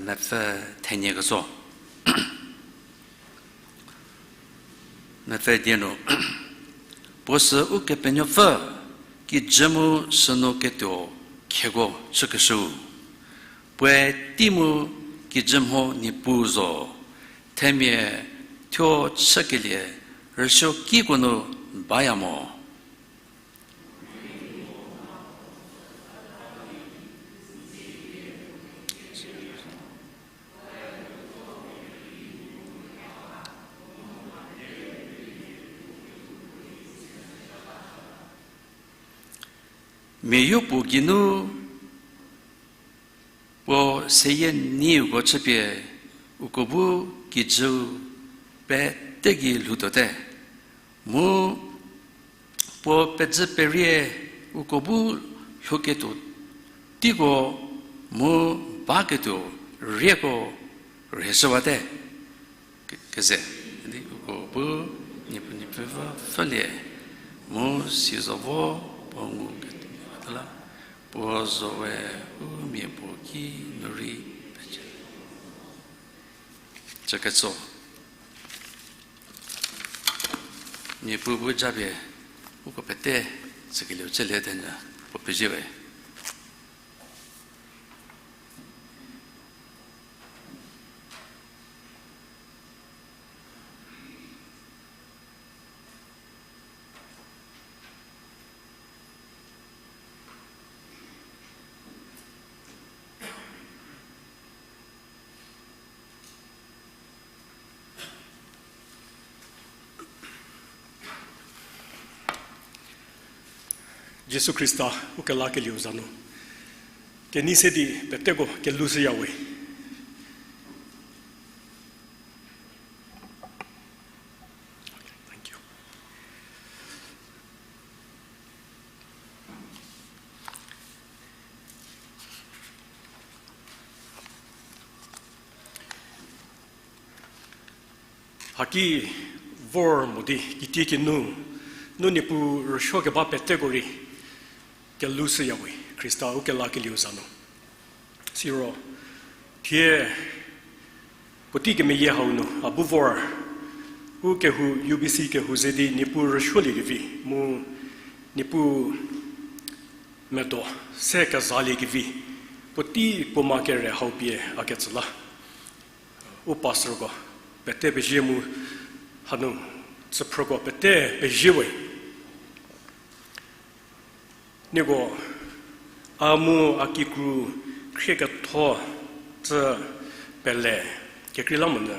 mepfü thenie ketso. Mepfü die nu, puo sü Ukepenuopfü kijü mu sünu ketuo khieko chükeshüu. Puoe tei mu kijü mho Niepuu zo, themia thuo chükelie rüsuo kiko nu baya mo. Mia yopuo geinu Puo seyie nieko chüpie uko bu kijüu pete gei lhoutuote. Mu puo pezü perie uko bu lhouketuo teiko mu baketuo rieko rheshüwate. Ke-, keze, di uko bu Niepuu, Niepuu va pfhülie, mu si zo vo puo ngu ketuo la, puo zo we u mia puo ki nu rei pecie. Cüketso. Niepuu bu japie uko pete tsükelieu chülie thenyü puo pezie we. Jisu Khrista, u kelakelieu za nu kenei se di peteko kelushüyawe. Haki vor mo di kitiekinu, nu Niepuu rüsuo keba peteko rei kelushüyawe, Khrista u kelakelieu za nu. Siro, thie puotei kemeyie hau nu a bu vor, u kehou, U B C kehou ze di Niepuu rüsuoliekevi mu Niepuu medo se kezaliekevi, puotei puoma kere hau pie a ketsü la, u pastorko pete pezie mu hanu tsüphrüko pete pezie we. Nieko a mu a kikru khrie ketho cü pele kekreilamonyü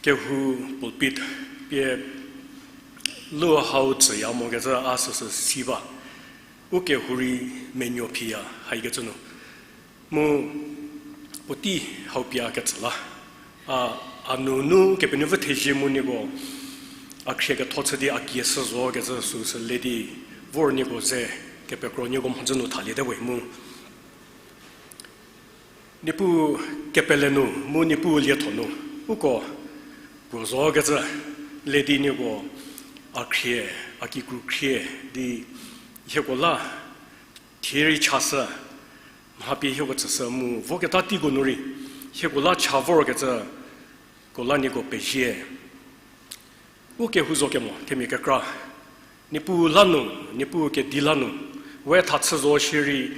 kehou pulpit pie lu hau tsüya mokecü a süsü si ba. U kehou rei menuo phiya haikecü nu. Mu puotei hau pie a ketsü la, a, a nunu Kepenuopfü thezie mu nieko a khrie ketho chü di a kie sü zokecü süsü le di vor nieko ze kepekro nieko mhodzü nu thaliete we mu. Niepuu kepele nu mu Niepuu lietho nu uko puo zokecü le di nieko a khrie, a kikru khrie di hieko la thie rei chashü, mha pie hieko tsüshü mu voketa teiko nu rei hieko la cha vorkecüko la nieko pezie. U kehou zo kemo themia kekra, Niepuu la nu, Niepuu kedi la nu we tha chü zo shierei,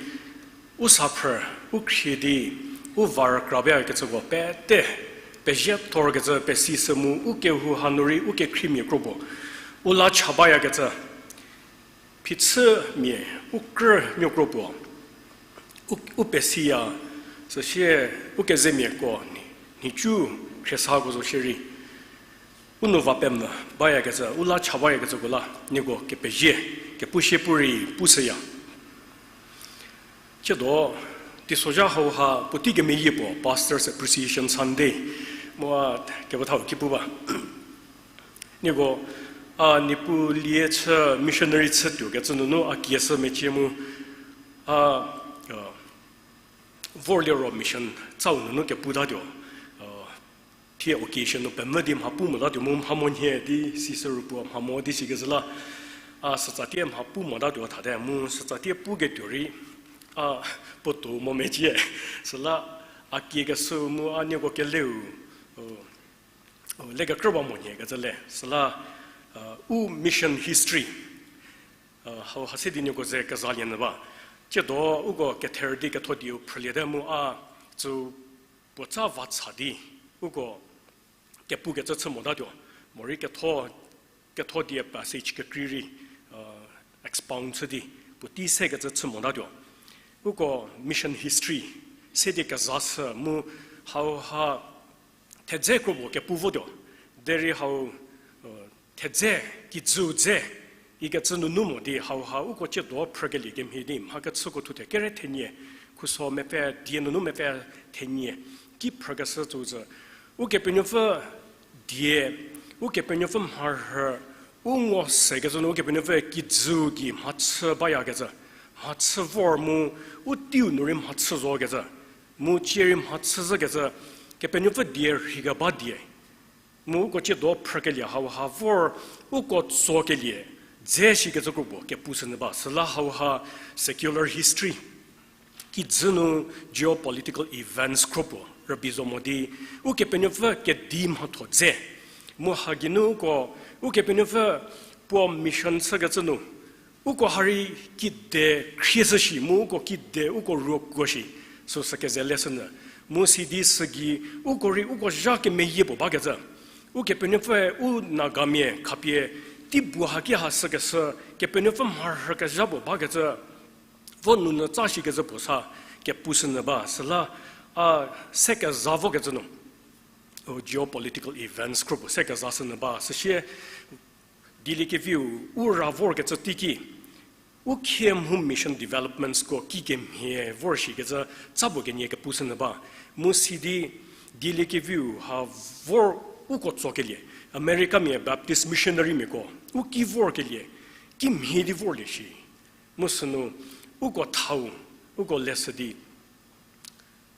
u saphrü, u khrie di u va rükra bakecüko pete pezie thorkecü pesishü mu u kehou hanu rei u kekhriemia kro puo u la cha bayakecü phichümia u krünuo kro puo u, u pesiya, süsie u kezemiako, nhicu khriesako zo shierei u nou va pemvü bayakecü, u la cha bayakecüko la nieko kepezie, kepushie pu rei pushüya. Tsiedo, teisozha hauha puotei kemeyie puo Pastors Appreciation Sunday mu a kepethau ki pu ba. Nieko a Niepuu lie chü missionary chütuokecü nunu a kieshü mecie mu a, vor liro mission tsau nunu keputatuo. Thie occasion nu pemvü di mha pu motatuo mu mha monhie di sisü ru puo mha mo di sikecü la, a sütsatie mha pu motatuo thate mu sütsatie puketuo rei a puotou mo mecie. Süla a kiekeshü mu a nieko keleu le kekrü ba monhiekecü le. Süla u mission history hau ha se di nieko ze kezalie nyü ba. Tsiedo uko kether di ketho dieu phrüliete mu a tsü puotsa va cha di uko kepukecü chü motatuo, morei ketho, ketho die passage kekrei rei expound chü di puotei sekecü chü motatuo. Uko mission history se di kezashü mu hauha thedze kro puo kepu votuo. Derei hau thedze, kijüu dze ikecü nunu mo di hauha uko tsiedo phrükelie kemhie di mha kechüko thuthe kere thenie Khuso mepfü die nunu mepfü thenie ki phrükeshü tsü zü, Ukepenuopfü die, Ukepenuopfü mharhü, u ngo sekecü nu Ukepenuopfü kijüu gei mhachü bayakecü, mhachü vor mu, u teiu nu rei mhachü zokecü, mu cie rei mhachü zhükecü, Kepenuopfü die rheikeba die. Mu uko ciedo phrükelie hauha vor, uko tsokelie dze shikecü kro puo kepushünyü ba. Süla hauha secular history kijü nu geopolitical events kro puo rübei zo mo di, Ukepenuopfü kedi mhatho dze. Mu ha geinu uko, Ukepenuopfü puo mission chükecü nu, uko ha rei kide khrieshü shi, mu uko kide uko ruokuo shi, süsü keze leshünyü. Mu sidi sügei, uko rei uko zha kemeyie puo bakecü. Ukepenuopfüe u Nagamia khapie, tei bu haki ha sükeshü, Kepenuopfü mharhü kezha puo bakecü. Vo nounyü tsa shikecü puo sa, kepushünyü ba, süla, a, se keza vokecü nu. U geopolitical events kro puo se kezashünyü ba, süsie, Dieliekeviu u ra vorkecü teiki, u khie mhu mission developmentsko kikemhie vor shikecü tsa puo kenie kepushünyü ba. Mu sidi, Dieliekeviu ha vor uko tsokelie, Americamia Baptist missionarymiako, u ki vorkelie, kimhie di vorlie shi. Mu sünu, uko thau, uko leshü di,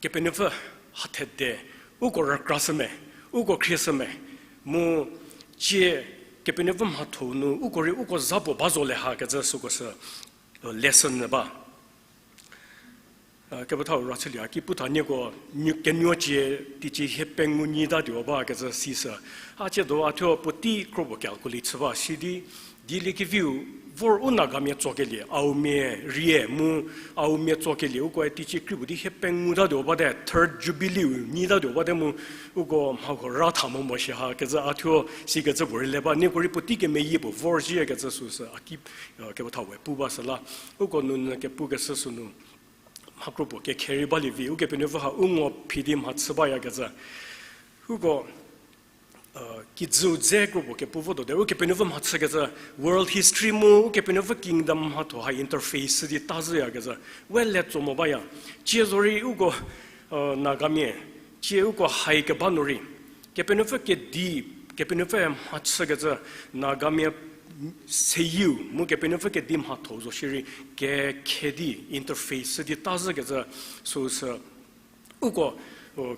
Kepenuopfü hathede, uko rükrashü me, uko khrieshü me, mu cie Kepenuopfü mhatho nu uko rei uko za puo ba zo le hakecü süko sü, leshünyü ba. Kepethau ra chülie a ki pu tha nieko, kenuocie teicie hie pengou nyitatuo bakecü sisü. A ciedo a thuo puotei kro puo calculate chü ba sidi, Dieliekeviu vor u Nagamia tsokelie, Aomia rie mu, Aomia tsokelie, ukoe teicie kri puo di hie pengou tatuo bate, Third Jubilee-u nyitatuo bate mu, uko mhahuo ra tha mo mo shi hakecü a thuo sikecü puo rei le ba, nieko rei puotei kemeyie puo vor zhiekecü süsü a ki, kepethau we pu ba süla, uko nounyü kepukeshü sünu, mha kro puo kekhe rei balie vi, Ukepenuopfü ha u ngo phi di mhachü bayakecü. Uko, kijüu dze kro puo kepu votuo de, Ukepenuopfü mhachükecü, world history mu Ukepenuopfü kingdom mhatho ha interface di tazhüyakecü, we le tso mo baya. Cie zorei uko, Nagamia, cie uko hai keba nu rei, Kepenuopfü kedi, Kepenuopfü mhachükecü, Nagamia seyieu mu Kepenuopfü kedi mhatho zo shierei, kekhe di interface di tazhükecü, süsü, uko,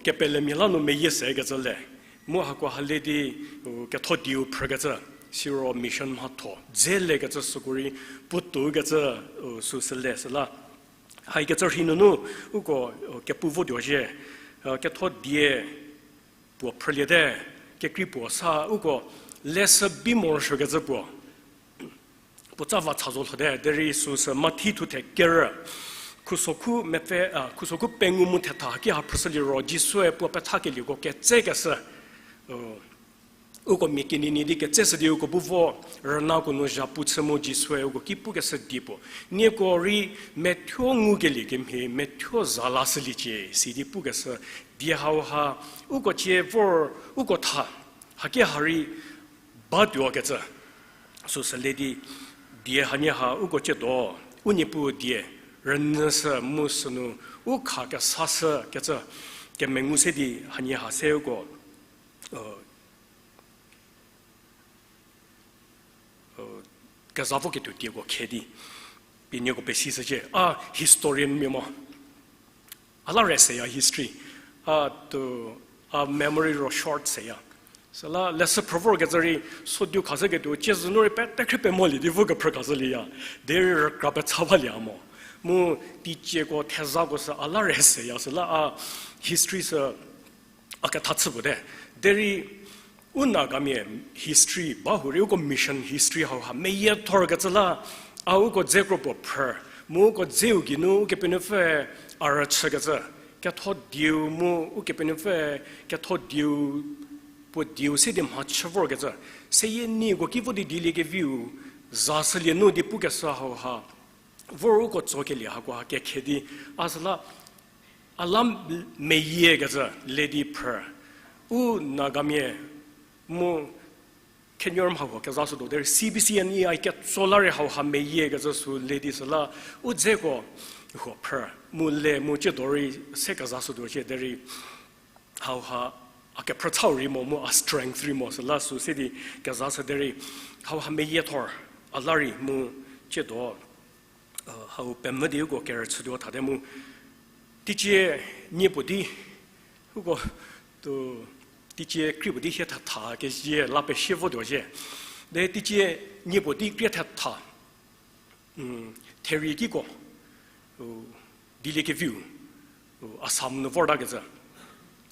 kepelemia la nu meyie sekecü le, mu hako ha le di, ketho dieu phrükecü, siro mission mhatho dze lekecü süko rei, puotoukecü, süsü le süla. Haikecü rhei nunu, uko, kepu votuo zhie, ketho die puo phrüliete, kekrei puo sa uko, leshü bi morosuokecü puo, puo tsa va cha zo lhote, derei süsü Mathi thuthe kerü, khusokhu mepfü, a, khusokhu pengou mu thetha ki ha phrüshü liro, Jisue puo pethakelieko ketsekeshü, uko mia kenini di ketseshü di uko bu vo, rünako nu zhapu chü mu Jisue uko ki pukeshü die puo. Nieko rei methuo ngukelie kemhie, methuo za lashüliecie, sidi pukeshü die hauha, uko cie vor, uko tha, haki ha rei, batuokecü. Süsü le di, die hanie ha uko ciedo, u Niepuu die, rünyüshü mu sünu, u kha kesashükecü, kemengu se di hanie ha se uko, keza voketuo dieko khe di, pie nieko pesishücie, a historianmia mo. A la re seya history. A tuo, a memory ro short seya. Süla leshü phrü vorkecü rei, sodu khashüketuo, ciezü nu rei pete khrie pemolie di vo kephrü khashülieya. Derei rükra pecha balieya mo. Mu teicieko thezako sü a la re seya, süla a history sü a ketha chü puo te. Derei u Nagamia history ba hurei uko mission history hauha meyiethorkecü la, a uko dze kro puo phrü, mu uko dzeu geinu Ukepenuopfüe a rüchükecü, ketho dieu mu Ukepenuopfüe ketho dieu, puo dieu se di mhachü vorkecü, seyie nieko ki vo di Dieliekeviu za shülie nu di pukeshü hauha, vor uko tsokelie hakoha kekhe di, a süla, a la meyiekecü le di phrü. U Nagamia mu khenuor mhahuo kezashütuo derei C B C N E I ketso la rei hauha meyiekecü sü le di süla, u dzeko huo phrü. mu le mu tsiedo rei se keza shütuo shie derei, hauha a kephrüchau rei mo mu a strength rei mo süla sü se di keza shü derei, hauha meyie thor a la rei mu tsiedo, hau pemvü di uko kerüchütuo thate mu, teicie nie puo di, uko, teicie krie puo di hie thetha kezie la pesie votuo zhie. De teicie nie puo di krie thetha, therie kiko, Dieliekeviu, Assam nu vortakecü.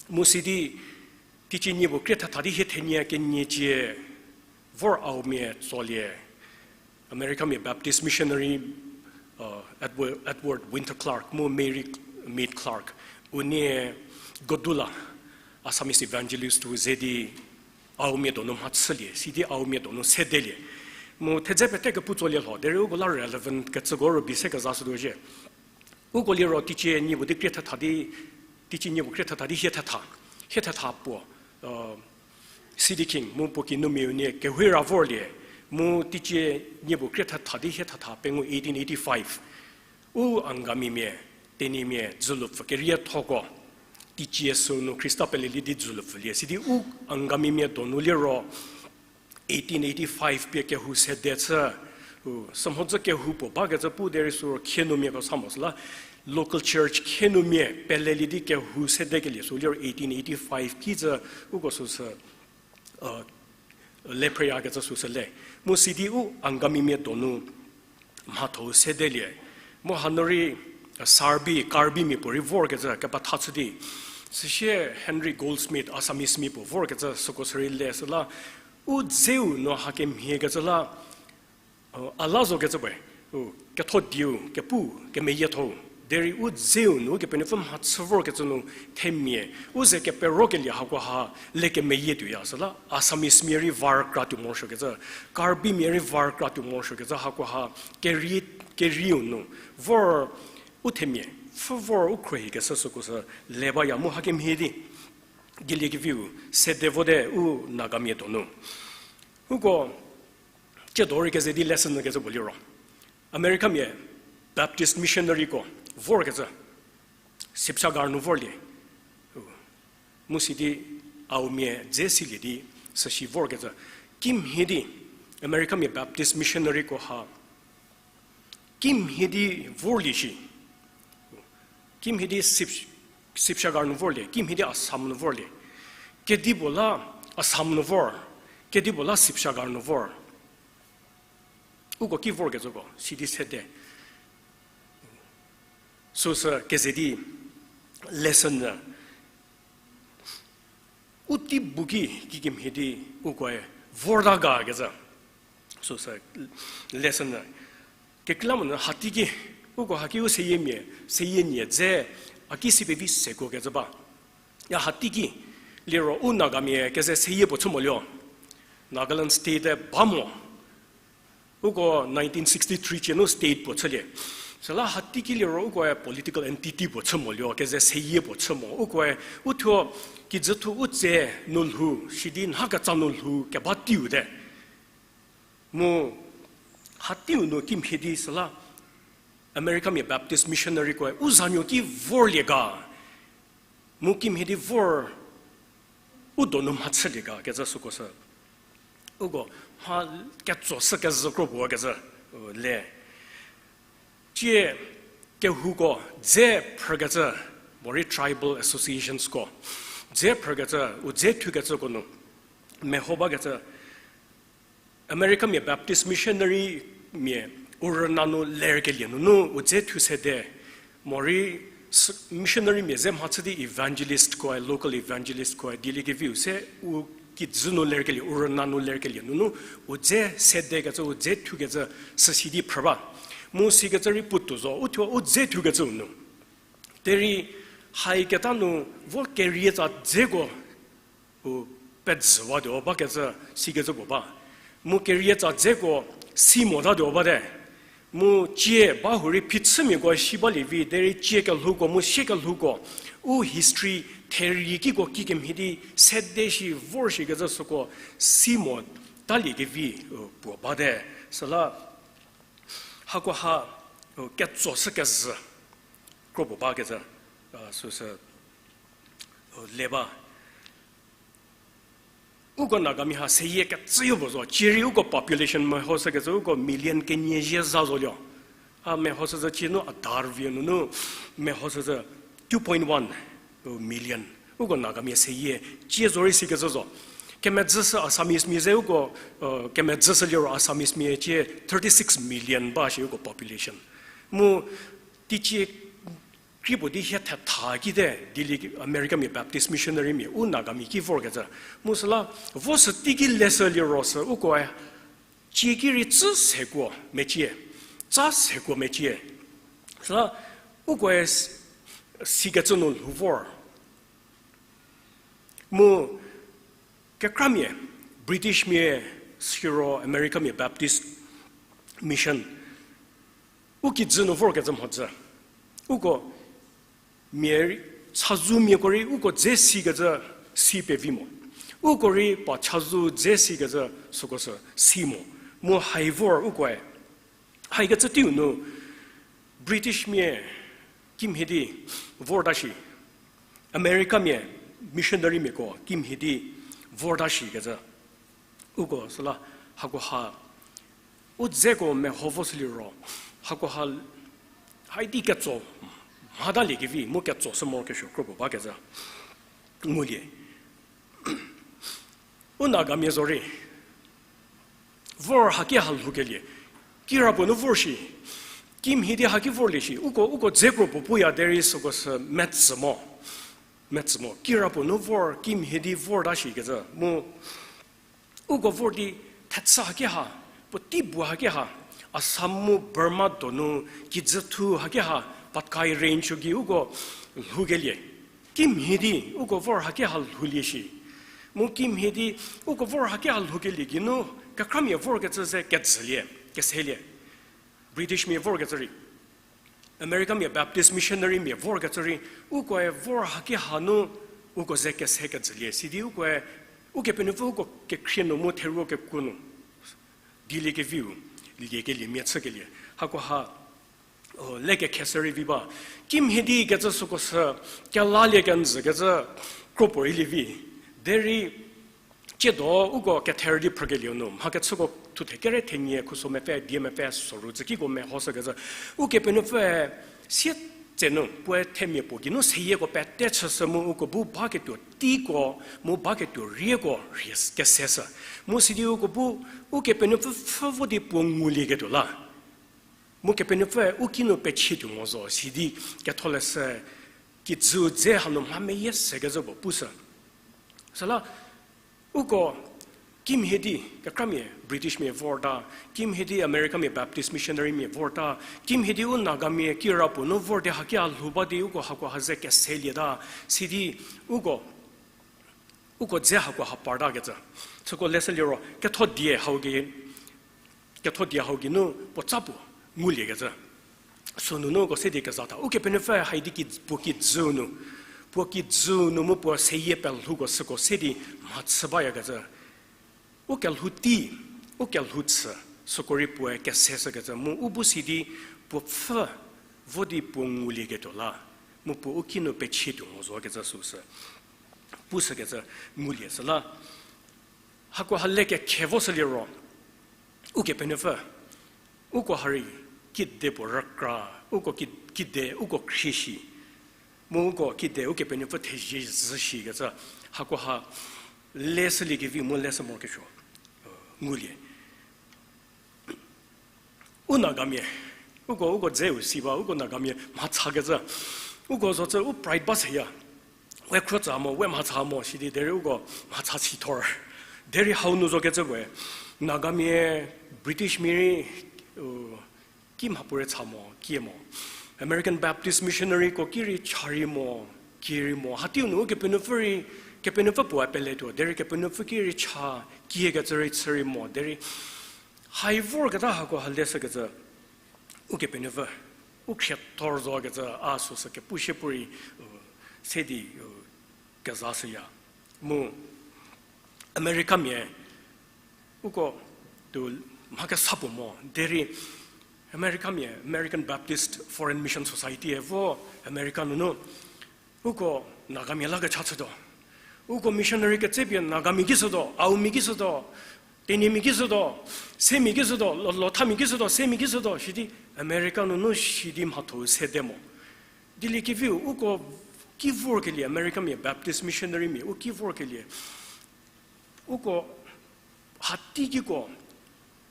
Mu sidi, teicie nie puo krie thetha di hie thenie kenie cie vor Aomia tsolie, Americamia Baptist missionary, Edward, Edward Winter Clark mu Mary Mead Clark, unie Godulla, Assamese evangelist u ze di Aomia donu mhachülie, sidi Aomia donu sedelie. Mu thedze pete kepu tsolie lho, derei uko la relevant kecüko rübei se keza shütuo zhie. Uko liro teicie nie puo di krie thetha di, teicie nie puo krie thetha di hie thetha, hie thetha puo, City King mu puo kinumia unie kehou ra vorlie, mu teicie nie puo krie thetha di hie thetha pengou eighteen eighty-five. U Angamimia, Tenyimia dzülupfü keriethoko, teicie süu nu Khrista pelelie di dzülupfülie. Sidi u Angamimia donu liro eighteen eighty-five pie kehou sede chü, u, sümhodzü kehou puo bakecü pu derei süro khienumiako sa mo süla, local church khienumia pelelie di kehou sedekelie sü liro eighteen eighty-five ki zü uko süsü, le phrüyakecü süsü le. Mu sidi u Angamimia donu mhatho-u sedelie. Mu hanu rei, Sarbi, Karbimia puo rei vorkecü kepetha chü di. Süsie Henry Goldsmith, Assamese mia puo vorkecü süko sürei le süla, u dzeu nu hakemhiekecü la, a la zokecü puoe, u, ketho dieu, kepu, kemeyietho-u, derei u dzeu nu Kepenuopfü mhachü vorkecü nu themia, u ze keperokelie hakoha le kemeyie tuoya süla, Assamese mia rei var kra tuo morosuokecü, Karbimia rei var kra tuo morosuokecü hakoha, keri, kerieu nu, vor u themia, pfhü vor u khruohikeshü süko sü le baya mu hakemhie di, Dieliekeviu, sede vote u Nagamia donu. Uko, tsiedo rei keze di lesson nyü kecü puo liro, Americamia Baptist missionaryko vorkecü, Sibsagar nu vorlie. Mu sidi Aomia dze silie di süsi vorkecü. Kimhie di Americamia Baptist missionaryko ha kimhie di vorlie shi. Kimhie di Sib-, Sibsagar nu vorlie, kimhie di Assam nu vorlie. Kedipuo la Assam nu vor, kedipuo la Sibsagar nu vor. Uko ki vorkecüko sidi sede. Süsü keze di lesson nyü. U tei bu ki kikemhie di ukoe vorta ga kecü. Süsü lesson nyü. Kekreilamonyü hateiki, uko haki u seyiemia, seyie nie dze, a ki si pevi sekuo kecü ba. Ya hateiki, liro u Nagamia keze seyie puo chü moluo. Nagaland state ba mo. Uko nineteen sixty-three cie nu state puo chülie. Süla hateiki liro ukoe political entity puo chü moluo, keze seyie puo chü mo. Ukoe, uthuo, kijüthu u tse nu lhou, sidi nha ketsa nu lhou, keba teiu te. Mu, ha teiu nu kimhie di süla, Americamia Baptist missionarykoe u zanuo ki vorlie ga. Mu kimhie di vor u donu mhachülie ga kecü süko sü. Uko mha ketso sü kezhü kro puo kecü, u, le. Tsie kehouko dze phrükecü, morei tribal associationsko, dze phrükecü, u dze thukecüko nu, meho bakecü, Americamia Baptist missionarymia u rüna nu lerkelie nunu u dze thu sede, morei missionarymia ze mhachü di evangelistkoe, local evangelistkoe, Dieliekeviu se u kijü nu lerkelie, u rüna nu lerkelie nunu u dze sedekecü, u dze thukecü, süsi di phrü ba. Mu sikecü rei puotou zo, uthuo u dze thukecüu nu. Derei haiketa nu vo kerietsa dzeko u pezüwatuo bakecü sikecü puo ba. Mu kerietsa dzeko si motatuo bate. Mu cie ba hurei phichümiako si balie vi, derei cie kelhouko mu sie kelhouko, u history therie kiko kikemhie di sede shi vor shikecü süko si motaliekevi, u, puo bate. Süla hakoha, u, ketso sü kezhü. kropuo bakecü, süsü, le ba. Uko Nagamia ha seyie kecüyo puo zo, cierei uko population mehoshükecü uko million kenie zie za zolie. A mehoshüzhü cie nu Aadhaar vie nunu mehoshüzhü two point one million. Uko Nagamia seyie cie zorei sikecü zo. Kemedzüshü Assamese mia ze uko, kemedzüshü liro Assamese mia cie thirty six million ba shi uko population. Mu teicie kri puo di hie thetha kite, Delhi Americamia Baptist missionarymia u Nagamia ki vorkecü. Mu süla, vo sü teiki leshü liro sü ukoe, cie ki rei tsü sekuo mecie, tsa sekuo mecie. Süla, ukoe s-, sikecü nu lhou vor. Mu kekramia, Britishmia, siro Americamia Baptist Mission, u kijü nu vorkecü mhodzü. Uko mia rei, chazou miako rei uko dze sikecü si pevi mo. Uko rei pa chazou dze sikecü süko sü si mo. Mu hai vor ukoe, haikecü teiu nu Britishmia kimhie di vorta shi, Americamia missionarymiako kimhie di vorta shikecü. Uko süla hakoha u dzeko meho vo süliro, hakoha haidi ketso mhatalie kevi mu ketso sü morokesuo kropuo bakecü ngulie. U Nagamia zorei vor haki ha lhoukelie, kirapuo nu vor shi, kimhie di haki vorlie shi, uko, uko dze kropuo puya derei süko sü metsü mo. Metsü mo, kirapuo nu vor, kimhie di vorta shikecü mu uko vor di thechü haki ha, puotei bu haki ha, Assam mu Burma donu kijüthu haki ha, Patkai Range-u gei uko lhoukelie. Kimhie di uko vor haki ha lhoulie shi. Mu kimhie di uko vor haki ha lhoukelie geinu kekramia vorkecü ze kejülie, keselie. Britishmia vorkecü rei, Americamia Baptist missionarymia vorkecü rei, ukoe vor haki hanu uko ze kese kejülie. Sidi ukoe, Ukepenuopfü uko kekhrie nu mu theruo kekuo nu dieliekeviu, liekeliemia chükelie. Hakoha, o, le kekheshü rei vi ba. Kimhie di kecü süko sü kelalie kenjü kecü kropuo rei lievi. Derei, tsiedo uko kether di phrükelieu nu mha kechüko thuthe kere thenie khuso mepfü, die mepfü, soru tsükiko mehoshükecü. Ukepenuopfüe sie tse nu puoe themia puo geinu seyieko pete chüshü mu uko bu baketuo teiko, mu baketuo rieko rei keseshü. Mu sidi uko bu Ukepenuopfü pfhü vo di puo ngulieketuo la. Mu Kepenuopfüe u kinu pechie tuo mo zo sidi ketholeshü kijü dze hanu mha meyie sekecü puo pushü. Süla uko kimhie di kekramia Britishmia vorta, kimhie di Americamia Baptist missionarymia vorta, kimhie di u Nagamia kirapuo nu vor di haki a lhou ba di uko hakoha ze keselieta, sidi uko uko dze hakoha partakecü. Süko leshü liro ketho die hau gei, ketho die hau geinu puotsa puo nguliekecü. Sünunu uko se di kezatha. Ukepenuopfü haidi ki, puo kijü nu, puo kijü nu mu puo seyie pelhouko süko se di mhachü bayakecü. U kelhou tei, u kelhou chü, süko rei puoe keseshükecü mu u bu sidi puo pfhü vo di puo ngulieketuo la, mu puo u kinu pechie tuo mo zokecü süsü pushükecü ngulie süla. Hakoha le kekhe vo shüliro, Ukepenuopfü, uko ha rei kide puo rükra, uko ki-, kide uko khrie shi, mu uko kide Ukepenuopfü thezie zhü shikecü, hakoha leshüliekevi mu leshü morokesuo ngulie. U Nagamia, uko, uko dzeu si ba, uko Nagamia mhachakecü, uko zocü u pride ba seya. We khrotsa mo, we mhacha mo, sidi derei uko mhacha si thor. Derei hau nu zokecü we, Nagamia, British mia rei, u, ki mhapuorei cha mo, kie mo. American Baptist missionaryko ki rei cha rei mo, kie rei mo. Hateiu nu Ukepenuopfü rei, Kepenuopfü puoe peletuo, derei Kepenuopfü ki rei cha, kiekecü rei chü rei mo, derei hai vorketa hakoha leshükecü, Ukepenuopfü, u khriethor zokecü a süsü kepu shie pu rei, u, se di, u, kezashüya. Mu Americamia, uko tuo mha kesa puo mo, derei, Americamia, American Baptist Foreign Mission Society-e vo America nunu uko Nagamia la kecha chütuo. Uko missionary ketsepie Nagamia ki shütuo, Aomia ki shütuo, Tenyimia ki shütuo, Semia ki shütuo, Lo-, Lothamia ki shütuo, Semia ki shütuo, sidi America nunu sidi mhatho-u sede mo. Dieliekeviu uko ki vorkelie, Americamia Baptist missionarymia u ki vorkelie, uko hateikiko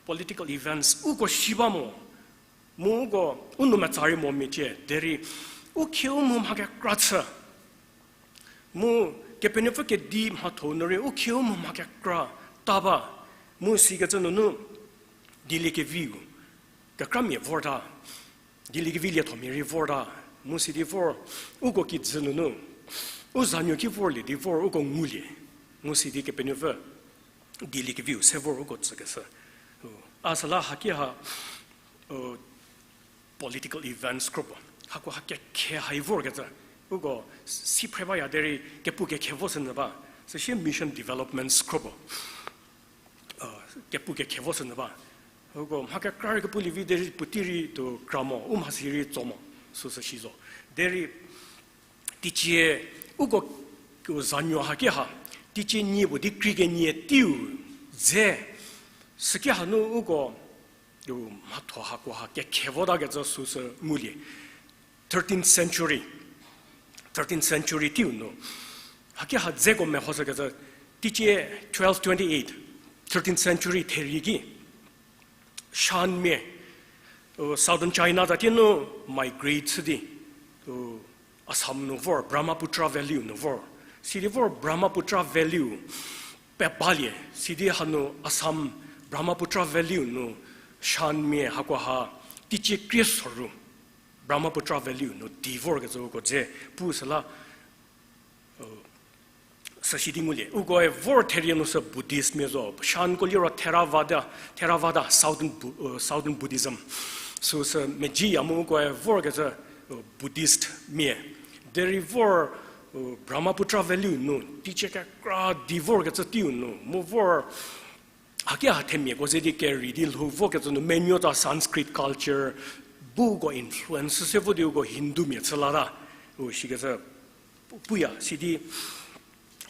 political events uko si ba mo, mu uko u nou metsa rei mo mecie derei, u khieu mu mha kekra chü, mu Kepenuopfü kedi mhatho-u nu rei u khieu mu mha kekra ta ba, mu sikecü nunu dieliekeviu kekramia vorta, dieliekevi liethomia rei vorta, mu sidi vor, uko kijü nunu u zanuo ki vorlie di vor uko ngulie, mu sidi Kepenuopfü dieliekeviu se vor uko tsükeshü. A süla haki ha political events kropuo, hako ha kekhe hai vorkecü, uko si phre baya derei kepu kekhe vo sü nyü ba, süsie mission developments kropuo kepu kekhe vo sü nyü ba. Uko mha kekra rei kepu lievi derei puotei rei tuo kra mo, u mhasi rei tso mo, süsü si zo. Derei teicie uko zanuo haki ha, teicie nie puo di krie kenie teiu dze, süki hanu uko mhatho hako ha kekhe votakecü süsü ngulie. Thirteenth century, thirteenth century teiu nu, haki ha dzeko mehoshükecü, teicie twelve twenty-eight, thirteenth century therie ki, Shanmia, u, Southern China ta tie nu migrate chü di, u, Assam nu vor, Brahmaputra Valley nu vor. Sidi vor Brahmaputra Valley pebalie, sidi hanu Assam, Brahmaputra Valley nu Shanmia hako ha teicie krie soru Brahmaputra Valley nu di vorkecü uko dze pu süla, süsi di ngulie. Ukoe vor therie nu sü Buddhistmia zo. Shanko liro Theravada, Theravada, Southern Bu-, Southern Buddhism. Süsü medziya mu ukoe vorkecü Buddhistmia. Derei vor Brahmaputra Valley nu teicie kekra di vorkecü teiu nu mu vor haki ha themiako ze di kerei di lhou vokecü nu menuo ta Sanskrit culture bu uko influence se vo di uko Hindumia chü lata. U sikecü puya sidi,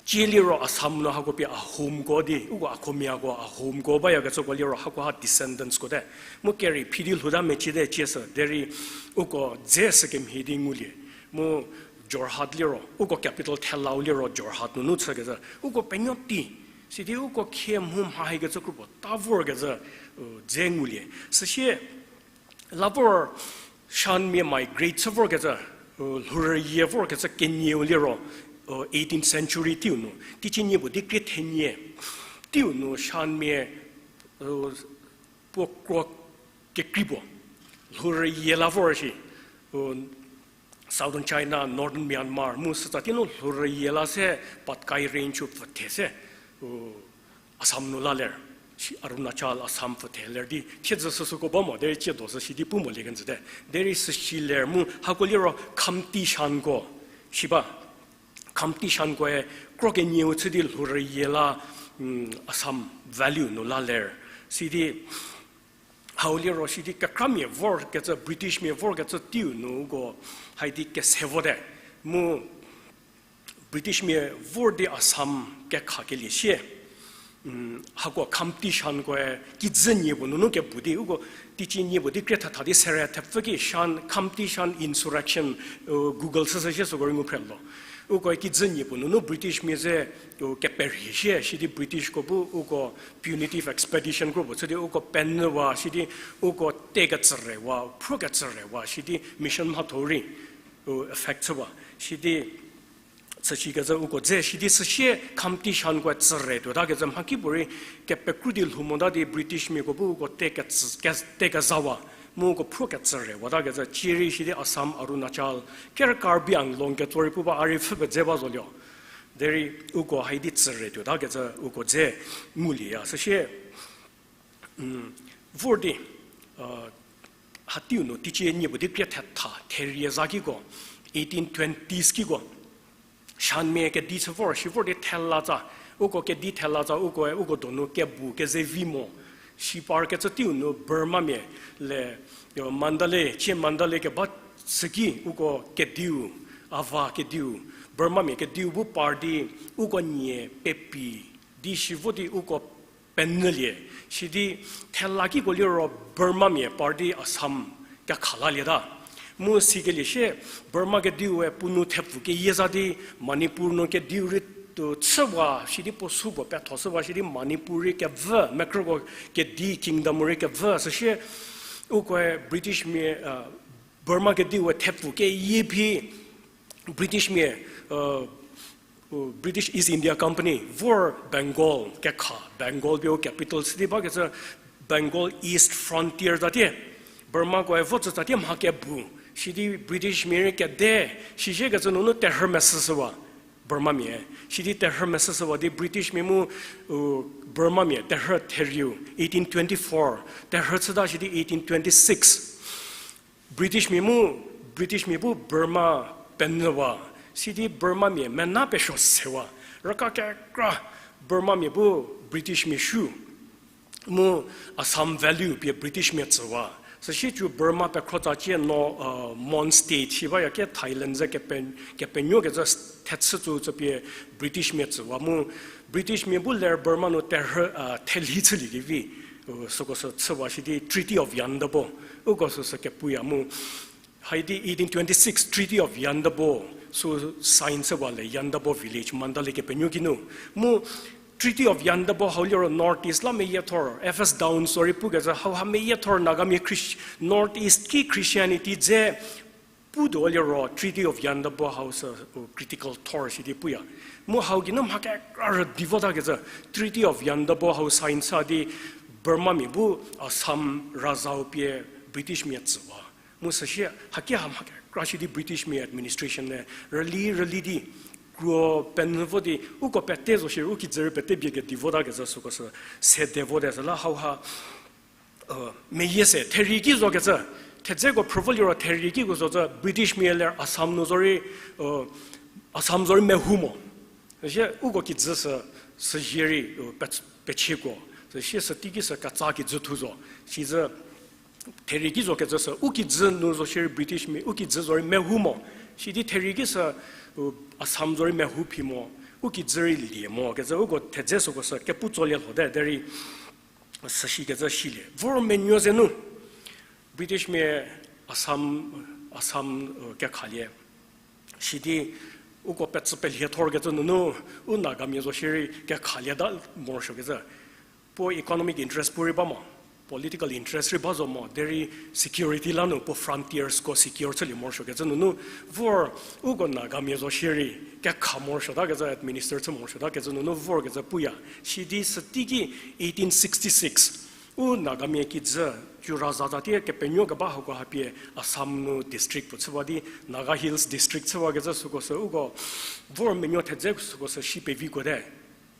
cie liro Assam nu hako pie Ahomko di, uko Akomiako, Ahomko bayakecüko liro hako ha descendantsko te. Mu kerei phi di lhouta mecie te cie sü, derei uko dze sükemhie di ngulie. Mu Jorhat liro, uko capital thelau liro Jorhat nunu chükecü, uko penuo tei, sidi uko khie mhu mha hikecü kropuo ta vorkecü dze ngulie. Süsie la vor Shanmia migrate chü vorkecü, lhourüyie vorkecü kenieu liro eighteenth century teiu nu, teicie nie puo di krie thenie teiu nu Shanmia puo kro kekrei puo lhourüyie la vor shi, Southern China, Northern Myanmar mu sütsa tie nu lhourüyie la se Patkai Range-u pfüthe se Assam nu la ler, Arunachal, Assam pfüthe ler di thiedzü süsüko ba mo derei tsiedo sü sidi pu molie kenjüte. Derei süsi ler mu hako liro Khamti Shanko, shi ba, Khamti Shankoe kro kenieu chü di lhourüyie la Assam Valley-u nu la ler. Sidi hau liro sidi kekramia vorkecü, Britishmia vorkecü teiu nu uko haidi kese vote. Mu Britishmia vor di Assam kekhakelie sie, hako Khamti Shankoe kijü nie puo nunu kepu di uko teicie nie puo di krie thetha di sere thepfü ki Shan, Khamti Shan insurrection, Google chüshü sie süko rei ngu phre lo. Ukoe kijü nie puo nunu Britishmia ze keperhie sie, sidi Britishko bu uko punitive expedition kropuo chü di uko penyüwa, sidi uko te ketsürewa, phro ketsürewa, sidi mission mhatho rei affect chüwa, sidi chüshikecü uko dze, sidi süsie Khamti Shankoe tsüre tuotakecü mhakipuorei kepekru di lhou mota di Britishmiako bu uko te ke-, te kezawa, mu uko phro ketsürewatakecü cie rei sidi Assam, Arunachal, ker Karbi Anglong ketso rei pu ba a rei pfhü pedze ba zolie. Derei uko haidi tsüre tuotakecü uko dze ngulieya. Süsie vor di, hateiu nu teicie nie puo di krie thetha therie za kiko, eighteen twenties kiko, Shanmia kedi chü vor, si vor di thelatsa, uko kedi thelatsa, ukoe uko donu kebu kezevi mo, Shi par kecü teiu nu Burmamia le, Mandalay, cie Mandalay keba süki uko kediu, Ava kediu, Burmamia kediu bu par di uko nie pepi di shi vo di uko penyülie, sidi thela kiko liro Burmamia par di Assam kekhalalieta. Mu sikelie shie Burma kediue puo nu thepfu keyie za di Manipur nu kediu rei tuo chüwa, sidi puo su puo petho shüwa, sidi Manipur rei kevü, mekrüko kedi kingdom rei kevü, süsie ukoe Britishmia, Burma kediue thepfu keyie phi Britishmia, British East India Company vor Bengal kekha, Bengal pie u capital city bakecü Bengal East Frontier tatie, Burmakoe vo tsü tatie mha kebu, sidi Britishmia rei kede, siziekecü nunu terhü mesüshüwa, Burmamia, sidi terhü mesüshüwa di Britishmia mu Burmamia terhü therieu, eighteen twenty-four, terhü chüta sidi eighteen twenty-six. Britishmia mu, Britishmia bu Burma penyüwa, sidi Burmamia mena pesuo sewa, rüka kekra Burmamia bu Britishmia shu, mu Assam Valley pie Britishmia tsüwa. Süsie cü Burma pekhro tsacie no, Mon State shi baya ke Thailand ze kepe-, kepenuokecü thechü tsü tsü pie Britishmia tsüwa mu, Britishmia bu ler Burma nu terhü, thelhi chüliekevi, süko sü chüwa sidi Treaty of Yandabo, uko süsü kepuya mu. Haidi eighteen twenty-six Treaty of Yandabo, sü sign chüwa le Yandabo village Mandalay kepenuo kinu. Mu Treaty of Yandabo hau liro North East la meyiethor, F S Downs zorei pukecü hauha meyiethor Nagamia North East ki Christianity dze putuo liro Treaty of Yandabo hau sü critical thor sidi puya. Mu hau geinu mha kekra rüdi votakecü Treaty of Yandabo hau sign sa di Burmamia bu Assam razau pie Britishmia tsüwa. Mu süsie haki ha mha kekra shi di Britishmia administration-e rüli rüli di kro penyü vo di uko pete zo shierei u kijü rei pete bie kedi votakecü süko sü sede vote süla hauha meyie se, therieki zokecü, thedzeko phrü vo liro theriekiko zo cü Britishmia ler Assam nu zorei, Assam zorei mehou mo. Süsie uko kijü sü, süzie rei, pechüko. Süsie sü teiki sü ketsa kijü thu zo. Sizü therieki zokecü sü u kijü nu zo shierei Britishmia u kijü zorei mehou mo. Sidi therieki sü Assam zorei mehou phi mo. U kijü rei lie mo kecü uko thedze süko sü kepu tsolie lhote derei süshikecü silie vor menuo ze nu Britishmia Assam, Assam kekhalie. Sidi uko petsü pelhiethorkecü nunu u Nagamia zo shierei kekhalieta morosuokecü. Puo economic interest puo rei ba mo, political interest rei ba zo mo derei security la nu puo frontiersko secure chülie morosuokecü nunu vor uko Nagamia zo shierei kekha morosuotakecü administer chü morosuotakecü nunu vorkecü puya. Sidi süteiki eighteen sixty-six u Nagamia kijü, Cura za zatie kepenuo keba hako hapie Assam nu district puo chüwa di Naga Hills district chüwakecü süko sü uko vor menuo thedze süko sü si peviko te.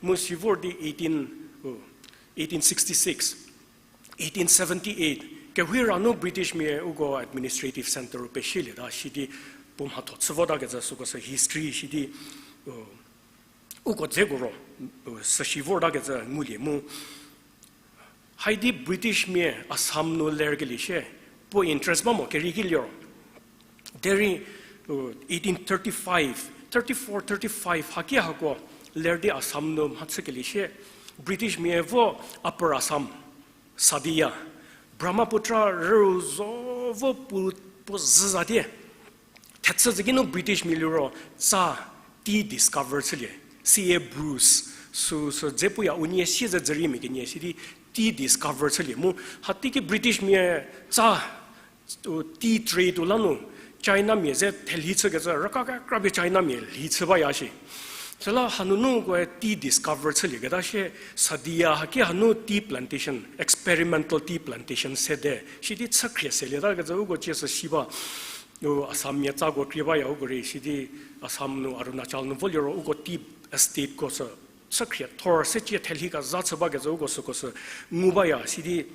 Mu si vor di eighteen, eighteen sixty-six, eighteen seventy-eight kehira nu Britishmia uko administrative centre u pesielieta sidi puo mhatho chü votakecü süko sü history sidi uko dzeko ro süsi vortakecü ngulie mu. Haidi Britishmia Assam nu lerkelie shie puo interest ba mo kerieki liro. Derei eighteen thirty-five, thirty-four, thirty-five haki hako ler di Assam nu mhachükelie shie Britishmia vo Upper Assam, Sadiya, Brahmaputra rüu zo vo puo, puo zhü zatie. Thechü zü ki nu Britishmia liro tsa, tea discover chülie. C A Bruce, sü, sü dze puya unie sie ze dzüriemia kenie sidi tea discover chülie mu. Hateiki Britishmia tsa, tea trade u la nu Chinamia ze thelhi chükecü rüka kekrapie Chinamia lhi chü baya shi. Süla hanunu koe tea discover chülieketa shie Sadiya haki hanu tea plantation, experimental tea plantation sede sidi chükhrie selietakecü uko cie sü si ba. U Assammia tsako krie baya uko rei sidi Assam nu Arunachal nu vo liro uko tea estateko sü chükhrie thor se cie thelhi kezha chü bakecü uko süko sü ngu baya sidi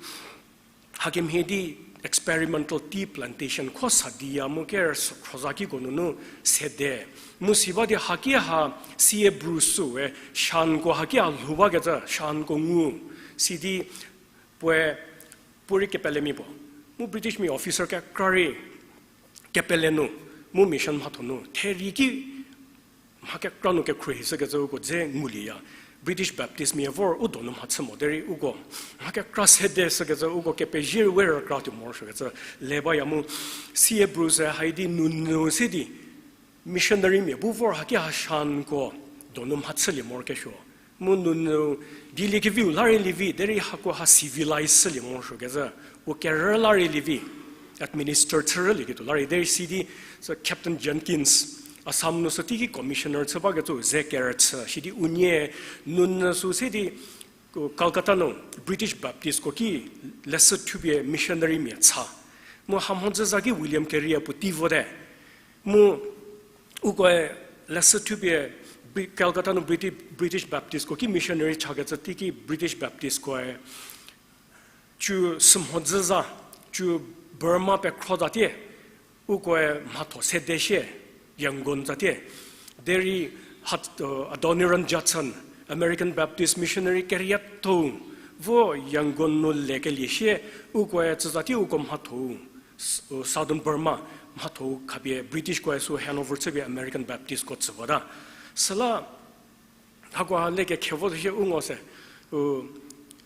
hakemhie di experimental tea plantation kho Sadiya mu ker sü khroza kiko nunu sede. Mu si ba di haki ha C A Bruce we Shanko haki ha lhou bakecü Shanko ngu sidi Puoe, puo rei kepelemia puo. Mu British mia officer kekra rei kepele nu, mu mission mhatho nu, therie ki mha kekra nu kekhruohi shükecü uko dze ngulieya. British Baptist mia vor u donu mhachü mo derei uko mha kekra sede shükecü uko kepezie we rükra tuo morosuokecü le baya mu. Sie Bruce haidi nunu se di missionary mia bu vor haki ha Shanko donu mhachülie morokesuo. Mu nunu dieliekeviu la rei lievi derei hako ha civilize shülie morosuokecü, u kerü la rei lievi, administer chürülieketuo la rei derei sidi, sü Captain Jenkins, Assam nu sü teiki commissioner chü bakecü ze kerüchü sidi unie nunu sü se di Kolkata nu British Baptistko ki leshü thupie missionary mia cha. Mu hamhodzü za ki William Carey-e puotei vote. Mu ukoe leshü thupie Bri-, Calcutta nu Briti-, British Baptistko ki missionary chakecü teiki British Baptistkoe cü sümhodzü za, cü Burma pekhro zatie, ukoe mhatho sede shie, Yangon zatie. Derei ha, Adoniram Judson, American Baptist missionary kerietho, vo Yangon nu lekelie shie, ukoe tsü zatie uko mhatho-u, Southern Burma mhatho-u khapie Britishkoe sü handover chüpie American Baptistko tsüwata. Süla hakoha lekekhe vo shie u ngo se, u,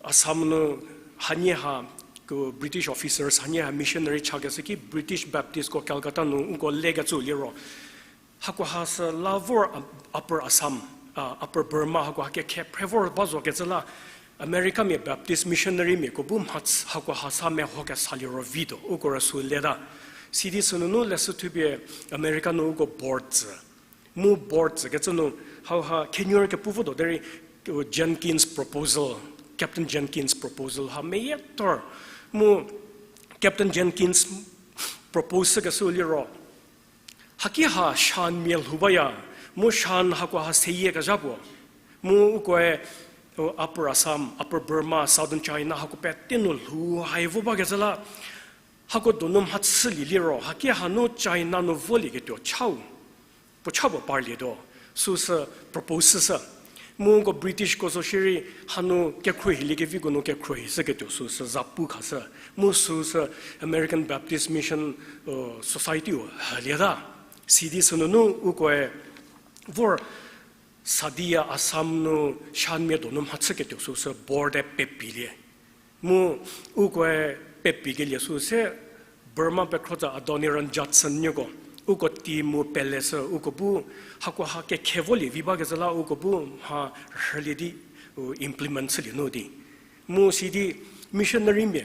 Assam nu hanie ha, u, British officers hanie ha missionary chakeshü ki British Baptistko Calcutta nu uko lekecü liro. Hakoha sü la vor Up-, Upper Assam, a, Upper Burma hakoha kekhe phre vor ba zokecü la Americamia Baptist missionarymiako bu mha hakoha sa meho kesa liro vituo, uko rüsü leta. Sidi sünunu leshü thupie America nu uko board tsü. Mu board tsükecü nu, hauha khenuor kepu votuo derei, Jenkins proposal, Captain Jenkins proposal ha meyietor. Mu Captain Jenkins propose shükeshü liro, haki ha Shanmia lhou baya, mu Shan hakoha seyie kezha puo. Mu ukoe, Upper Assam, Upper Burma, Southern China hako pete nu lhou hai vo bakecü la, hako donu mhachülie liro, haki hanu China nu volieketuo chau, puo cha puo parlietuo, süsü propose shü. Mu uko Britishko zo shierei hanu kekhruohiliekeviko nu kekhruohishüketuo süsü za pu khashü. Mu süsü American Baptist Mission, Society-u hülieta. Sidi sünunu ukoe vor Sadiya Assam nu Shanmia donu mhachüketuo süsü board-e pepilie. Mu ukoe pepikelie süse Burma pekhro tsa Adoniram Judson nieko, uko team-u peleshü uko bu, hakoha kekhe volie vi bakecü la uko bu mha rhülie di, u, implement chülie nu di. Mu sidi missionarymia,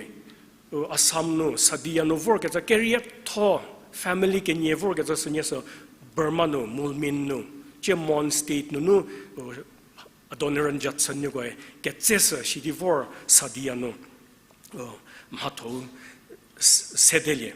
u, Assam nu, Sadiya nu vorkecü kerietho family kenie vorkecü sünie sü Burma nu, Moulmein nu, tsie Mon State nunu, u, Adoniram Judson niekoe ketseshü sidi vor Sadiya nu, u, mhatho-u s-, sedelie.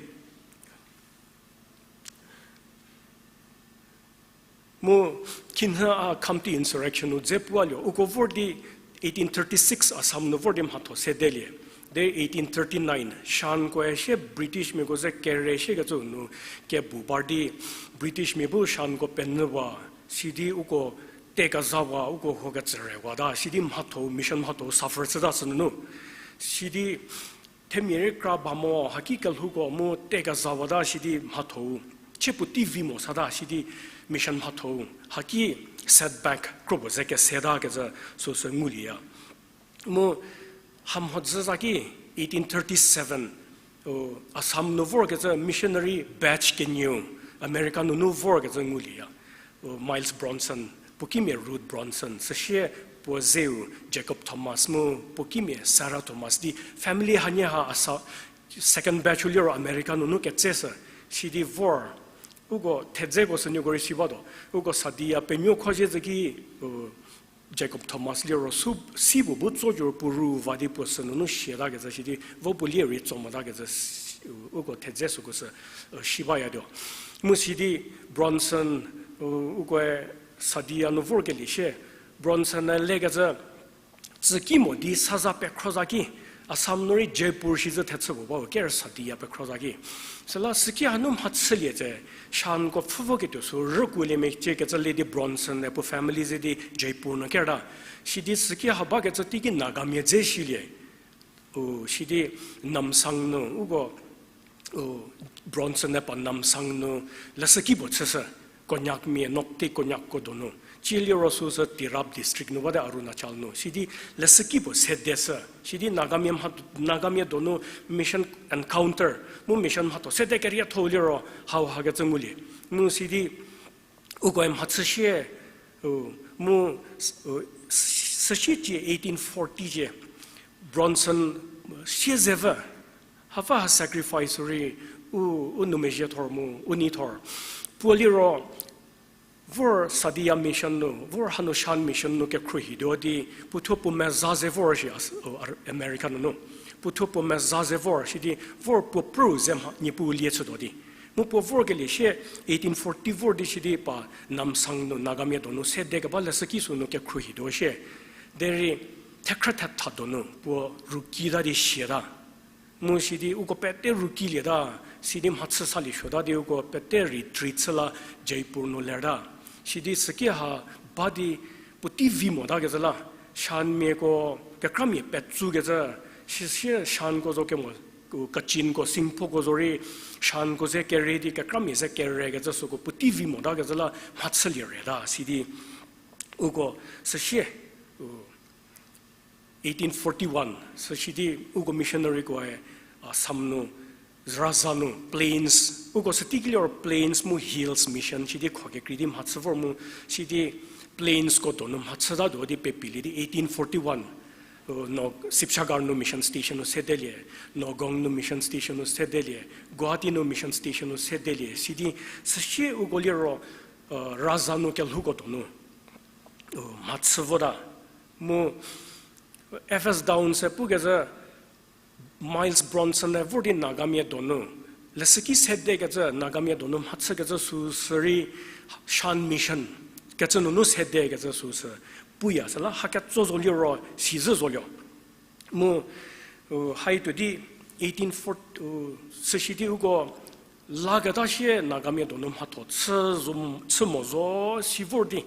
Mu khinhie a Khamti insurrection-u dze pualie, uko vor di eighteen thirty-six Assam nu vor di mhatho sedelie. De eighteen thirty-nine, Shankoe shie Britishmiako ze kere shiekecü nu kebu par di Britishmia bu Shanko penyüwa, sidi uko tekezawa, uko huo ketsürewata, sidi mhatho-u, mission mhatho-u suffer chüta sünunu. Sidi themia rei kra ba mo, haki kelhouko mu tekezawata sidi mhatho-u, chie puotei vi mo sata sidi mission mhatho-u, haki setback kropuo ze kesetakecü süsü ngulieya. Mu hamhodzü za ki eighteen thirty-seven, u, Assam nu vorkecü missionary batch kenieu, America nunu vorkecü ngulieya. U, Miles Bronson, puo kimia Ruth Bronson, süsie puo zeu Jacob Thomas mu puo kimia Sarah Thomas di family hanie ha Assa-, second batch-u liro America nunu ketseshü, sidi vor. Uko thedzeko sünuoko rei si batuo, uko Sadiya penuo kho zhie zü ki, u, Jacob Thomas liro sü, si puo bu tso jor puo ru va di puo sünunu siatakecü sidi, vo puo lie rei tso motakecü, uko thedze süko sü, u, si bayatuo. Mu sidi Bronson, u, ukoe Sadiya nu vorkelie shie, Bronson-e lekecü, tsüki mo di saza pekhro za ki, Assam nu rei Jaipur shi zü thechü puo ba u ker Sadiya pekhro za ki. Süla süki hanu mhachülie tse, Shanko pfhü voketuo sü rükuolie mecie kecü le di Bronson-e puo family ze di Jaipur nu kerta. Sidi süki ha bakecü teiki Nagamia dze shilie. sidi Namsang nu, uko, Bronson-e pa Namsang nu, leshüki puo chüshü, Konyakmia, Nokte Konyakko donu. Cie liro süsü Tirap district nu bate Arunachal nu. Sidi leshüki puo sedeshü. Sidi Nagamia mha-, Nagamia donu mission encounter. Mu mission mhatho sede kerietho liro hauha kecü ngulie. Mu sidi ukoe mhachü shie, u, mu, u, süshie cie eighteen forty cie, Bronson, siezevü, hapfü ha sacrifice rei, u, u nou mezhie thor mu, u nei thor. Puo liro, vor Sadiya mission nu, vor hanu Shan mission nu kekhruohituo di, puothuo puo meza ze vor shi as-, u, Ar-, America nunu. Puothuo puo meza ze vor shi di, vor puo pru ze mha, Niepuu lie chütuo di. Mu puo vorkelie shie, eighteen forty vor di shi di pa Namsang nu, Nagamia donu, sede keba leshüki sünu kekhruohituo shie. Derei, thekhrü thetha donu, puo ruki ta di siata. Mu sidi uko pete rukilieta, sidi mhachü salie suota di uko pete retreat chü la Jaipur nu lerta. Sidi süki ha ba di puotei vi motakecü la, Shanmiako kekramia petsukecü, sisie Shanko zo kemo, u, Kachinko, Singphoko zo rei, Shanko ze kere di kekramia ze kerekecü süko puotei vi motakecü la mhachülie reta, sidi uko süsie, u, eighteen forty-one, süsidi uko missionarykoe, Assam nu, Raza nu, plains, uko süteiki liro plains mu hills mission, sidi kho kekrei di mhachü vor mu, sidi plainsko donu mhachütatuo di pepilie di eighteen forty-one, u, no, Sibsagar nu mission station nu sedelie, Nagaon nu mission station nu sedelie, Guwahati nu mission station nu sedelie, sidi süsie uko liro, u, Raza nu kelhouko donu, u, mhachü vota. Mu F S Downs-e pukecü Miles Bronson-e vor di Nagamia donu, leshüki sedekecü Nagamia donu mhachükecü süsü rei Shan Mission kecü nunu sedekecü süsü puya süla haketso zo liro sizhü zolie. Mu, u, haituo di eighteen forty, u, süsidi uko laketa shie Nagamia donu mhatho chü zo, chü mo zo si vor di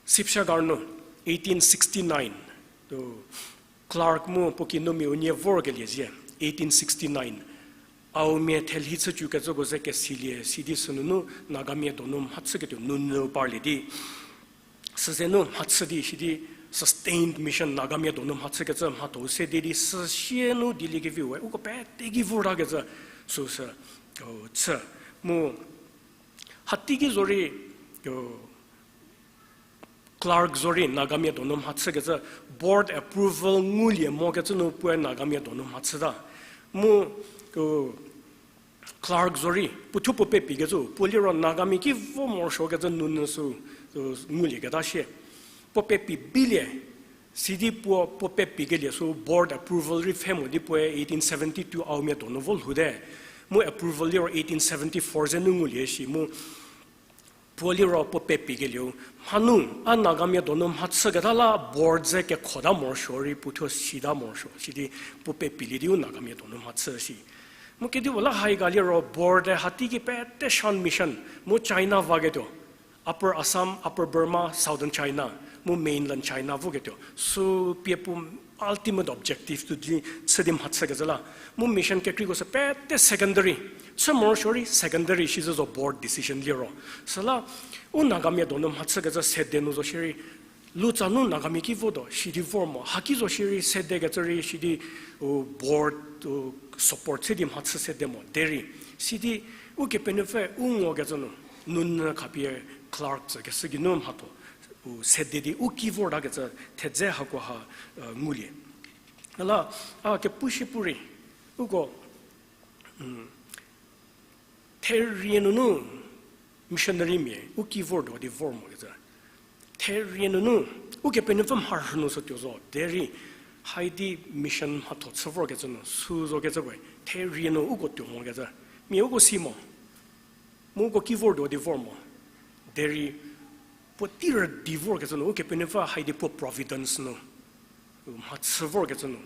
Sibsagar nu, eighteen sixty-nine, u, Clark mu puo kinumia unie vorkelie zie, eighteen sixty-nine, Aomia thelhi chücukecüko ze kesilie, sidi sünunu Nagamia donu mhachüketuo nunu parlie di, süzenu mhachü di sidi sustained mission Nagamia donu mhachükecü mhatho sede di süsie nu dieliekeviu we uko pete ki vortakecü süsü, u, chü. Mu hateiki zorei, u, Clark zorei Nagamia donu mhachükecü board approval ngulie mokecü nu puoe Nagamia donu mhachüta. Mu, u, Clark zorei puothuo puo pepikecü, puo liro Nagamia ki vo morosuokecü nunu sü, u, ngulieketa shie. Puo pepi bilie, sidi puo, puo pepikelie sü board approval rei pfhe mo di puoe eighteen seventy-two Aomia donu vo lhoute. Mu approval liro eighteen seventy-four ze nu ngulie shi mu puo liro puo pepikelieu, mhanu, a Nagamia donu mhachüketa la board ze kekhota morosuo rei puothuo sita morosuo, sidi puo pepilie di u Nagamia donu mhachü si. Mu kedipuo la haiga liro board-e hateiki pete Shan Mission, mu China vaketuo, Upper Assam, Upper Burma, Southern China, mu mainland China voketuo, sü pie puo ultimate objective tuo di chü di mhachükecü la. Mu mission kekreiko sü pete secondary. Chü morosuo rei secondary shi zü zo board decision liro. Süla, u Nagamia donu mhachükecü sede nu zo shierei, lutsa nu Nagamia ki votuo, sidi vor mo, haki zo shierei sedekecü rei sidi, u, board, u, support se di mhachü sede mo, derei. Sidi, Ukepenuopfü u ngokecü nu, nunu khapie Clark tsükeshü geinu mhatho, u sede di u ki vortakecü thedze hakoha, u, ngulie. Ala, a kepu shie pu rei, uko, therie nunu missionarymia u ki vortuo di vor mokecü. Therie nunu, Ukepenuopfü mharhü nu sü tuo zo, derei haidi mission mhatho chü vorkecü nu, sü zokecü puoe, therie nu uko tuo mokecü. Mia uko si mo, mu uko ki vortuo di vor mo. Derei puotei rüdi vorkecü nu, Ukepenuopfü haidi puo providence nu mhachü vorkecü nu.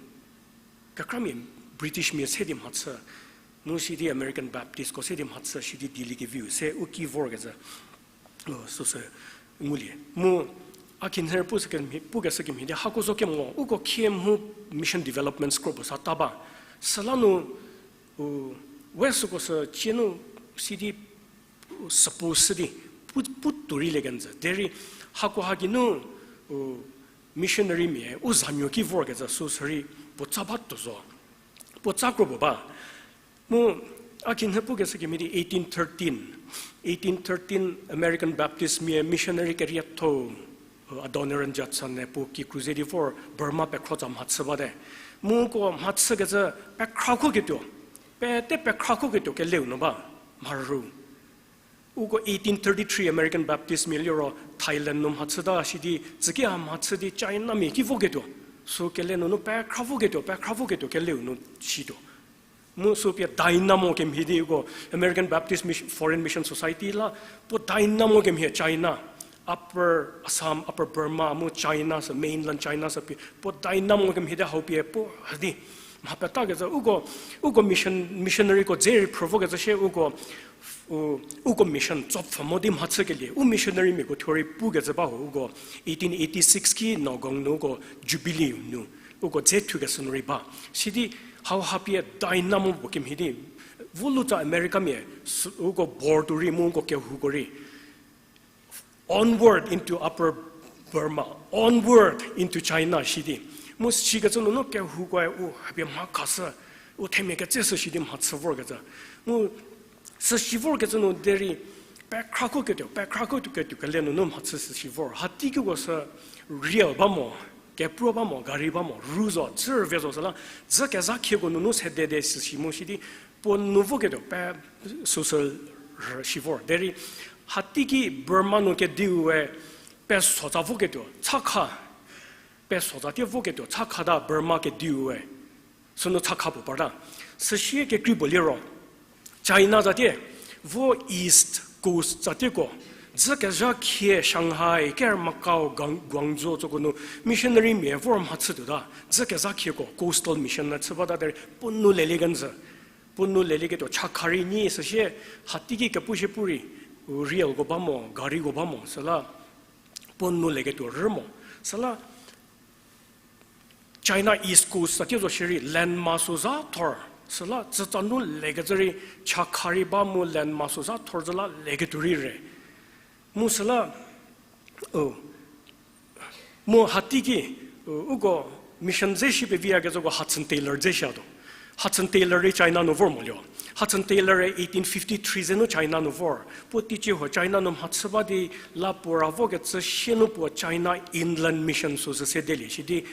Kekramia Britishmia se di mhachü, mu sidi American Baptistko se di mhachü, sidi dieliekeviu se u ki vorkecü, u, süsü ngulie. Mu A khinhie pu sü kemhie, pukeshü kemhie di hako zo kemo, uko khie mhu mission development scope sa ta ba. Süla nu, u, we süko sü cie nu sidi, u, süpu sidi, pu, pu tuo rei le kenjü. Derei hako ha geinu, u, missionary mia, u zanuo ki vorkecü sü sürei, puo tsa ba tuo zo. Puo tsa kro puo ba. Mu, a khinhie pukeshü kemhie di eighteen thirteen, eighteen thirteen American Baptist mia missionary kerietho, u, Adoniram Judson-e puo kikru ze di vor Burma pekhro tsa mhachü bate. Mu uko mhachükecü pekhrakhoketuo, pete pekhrakhoketuo keleu nu ba, mharu. Uko eighteen thirty-three American Baptist mia liro Thailand nu mhachüta sidi, tsüki ha mhachü di China mia ki voketuo. Sü kele nunu pekhra voketuo, pekhra voketuo keleu nu situo. Mu sü pie dynamo kemhie di uko American Baptist Mission, Foreign Mission Society la, puo dynamo kemhie China, Upper Assam, Upper Burma, mu China sü, mainland China sü pie, puo dynamo kemhie di hau pie, puo hadi, mha petakecü, uko, uko mission, missionaryko dze rei phrü vokecü shie uko, u, uko mission tsopfü mo di mhachükelie, u missionary miako thuo rei pukecü ba ho uko, eighteen eighty-six ki Nagaon nu uko jubilee nu, uko dze thukeshü nu rei ba. Sidi hau ha pie dynamo puo kemhie di, vuluta America mia, sü, uko board-u rei mu uko kehouko rei, Onward into Upper Burma, onward into China sidi. Mu sikecü nunu kehoukoe u hapie mha khashü, u themia ketse sü sidi mhachü vorkecü. Mu süsi vorkecü nu derei, pekhrakhoketuo, pekhrakhoketuo kele nunu mhachü süsi vor. Hateikiko sü real ba mo, kepruo ba mo, gari ba mo, ru zo, dzü rüve zo süla, dzü kezha khieko nunu sedede süsi mu sidi, puo nu voketuo pe süsü rüsi vor. Derei, hateiki Burma nu kediue, pesotsa voketuo, chakha, pesotsa tie voketuo, chakhata Burma kediue. Sünu chakha puo parta. Süsie kekrei puo liro, China zatie, vo East Coast zatieko, dzü kezha khie Shanghai, ker Macau, Guang-, Guangzhou tsoko nu missionary mia vor mhachü tuota, dzü kezha khieko coastal mission na chü bata derei puo nu lelie kenjü. Puo nu lelieketuo chakha rei nyi süsie, hateiki kepu shie pu rei, realko ba mo, gariko ba mo, süla puo nu leketuo rü mo. Süla China East Coast zatie zo shierei landmass sü za thor. Süla tsütsa nu lekecü rei chakha rei ba mu landmass sü za thor zü la leketuo rei re. Mu süla, u, mu hateiki, u, uko mission dze shi peviyakecüko Hudson Taylor dze shituo. Hudson Taylor rei China nu vor molio. Hudson Taylor rei eighteen fifty-three ze nu China nu vor. Puo teicie huo China nu mhachü ba di la puo ra vokecü sie nu puo China Inland Mission süsü sedelie shidi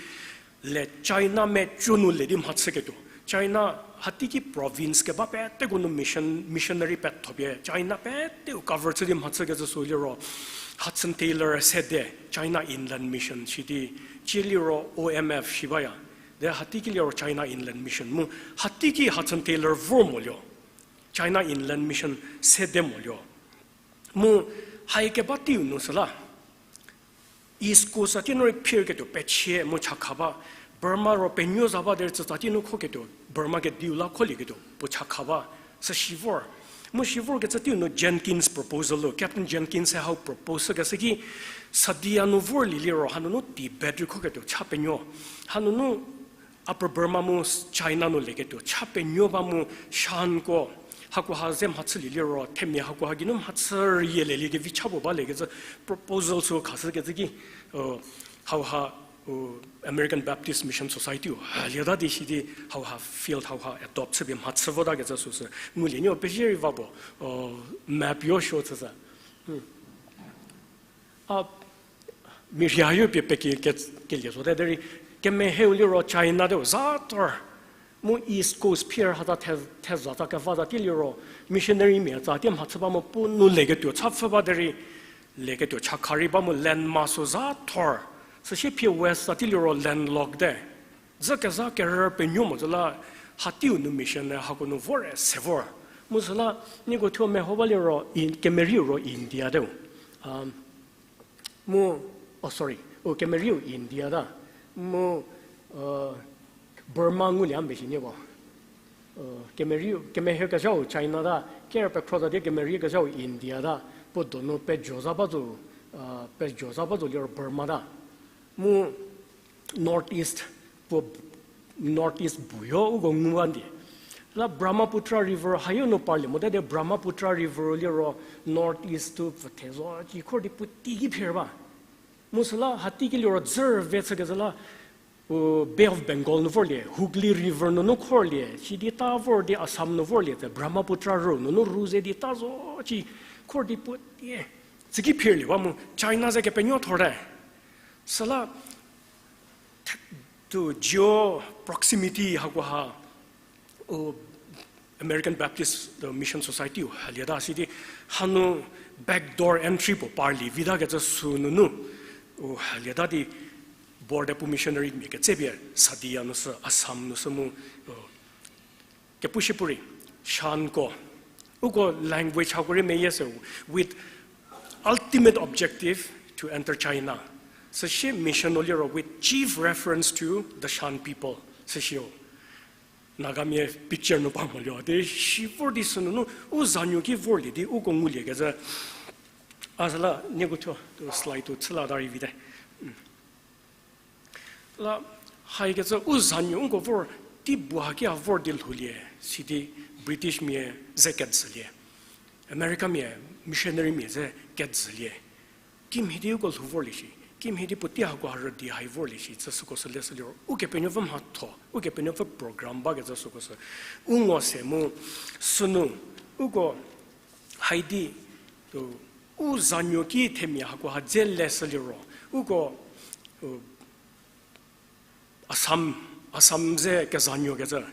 le China mecü nu le di mhachüketuo. China hateiki province keba peteko nu mission, missionary pethopie China peteu cover chü di mhachükecü sü liro Hudson Taylor sede China Inland Mission shidi, cie liro O M F shi baya. De hateiki liro China Inland Mission mu hateiki Hudson Taylor vor molio. China Inland Mission sede molio. Mu haikeba teiu nu süla East Coast zatie nu rei phirketuo pechie mu chakha ba, Burma ro penuo za ba derei tsütsa tie nu khoketuo, Burma kediu la kholieketuo puo chakha ba, süsi vor. Mu si vorkecü teiu nu Jenkins proposal-u, Captain Jenkins-e hau propose keshü ki, Sadiya nu vorlie liro hanunu Tibet rei khoketuo cha penuo. Hanunu Upper Burma mu China nu leketuo cha penuo ba mu Shanko, hakoha ze mhachülie liro themia hakoha geinu mhachü rüyie lelie kevi cha puo balekecü proposal sü khashükecü ki, hauha American Baptist Mission Society-u halieta di shidi hauha field hauha adopt chüpie mhachü votakecü süsü ngulie nuo pezie rei va puo, map yo sho chüzü. A, mia rhie pie peki ke, kelie zote derei, kemeheu liro China teu za thor. Mu East Coast phir hata the, theza ta kevata tie liro, missionary mia tsa tie mhachü ba mu puo nu leketuo cha pfhü ba derei, leketuo chakha rei ba mu landmass sü za thor. Süsie phie west ta tie liro landlocked te. Dzü kezha kerü penuo mo zü la, hateiu nu mission-e hako nu vore se vor. Mu süla, nieko thuo meho ba liro, in, kemerieu ro India teu. Mu, oh sorry, u kemerieu India ta. Mu, Burma ngulie a mbe shi nieko. Kemerieu, kemehie kezhau China ta, ker pekhro ta die kemerieu kezhau India ta, puo donu pejo za ba zo, Pejo za ba zo liro Burma ta. Mu North East, puo North East bu yo uko ngu ba di. La Brahmaputra River hayo nu parlie mote de Brahmaputra River liro North East tu pfüthe zo ci khor di puotei ki phir ba. Mu süla hatei ki liro dzür ve chükezhü la, u, Bay of Bengal nu vorlie, Hooghly River nunu khorlie, sidi ta vor di Assam nu vorlie, te Brahmaputra ru nunu ru ze di ta zo ci khor di puotei, tsüki phirlie ba mu China ze kepenuo thor te. Süla, tu geo proximity hakoha, u, American Baptist Mission Society u halieta sidi hanu backdoor entry puo parlie vita kecü sü nunu u halieta di border pu missionary mia ketsepie Sadiya nu sü, Assam nu sü mu, u, kepushie puorei, Shanko. Uko language hako rei meyie se, with ultimate objective to enter China. Süsie mission-u liro with chief reference to the Shan people. Süsie-o. Nagamia picture nu pa molie, de shi vor di sünunu, u zanuo ki vorlie di uko ngulie kezhü. A süla, nieko thuo, tu slide-u chüla ta rei vite. La, haikecü u zanuo uko vor, tei bu haki a vor di lhoulie, sidi British mia ze kedzülie. America mia, missionary mia ze kedzülie. Kimhie di uko lhou vorlie shi, kimhie di puotei hako ha rüdi hai vorlie shi, cü süko sü le sü liro, Ukepenuopfü mhatho, Ukepenuopfü program bakecü süko sü, u ngo se mu, sünu, uko, haidi, u, u zanuo ki themia hako ha dze le sü liro, uko, u, Assam, Assam ze kezanuo kecü,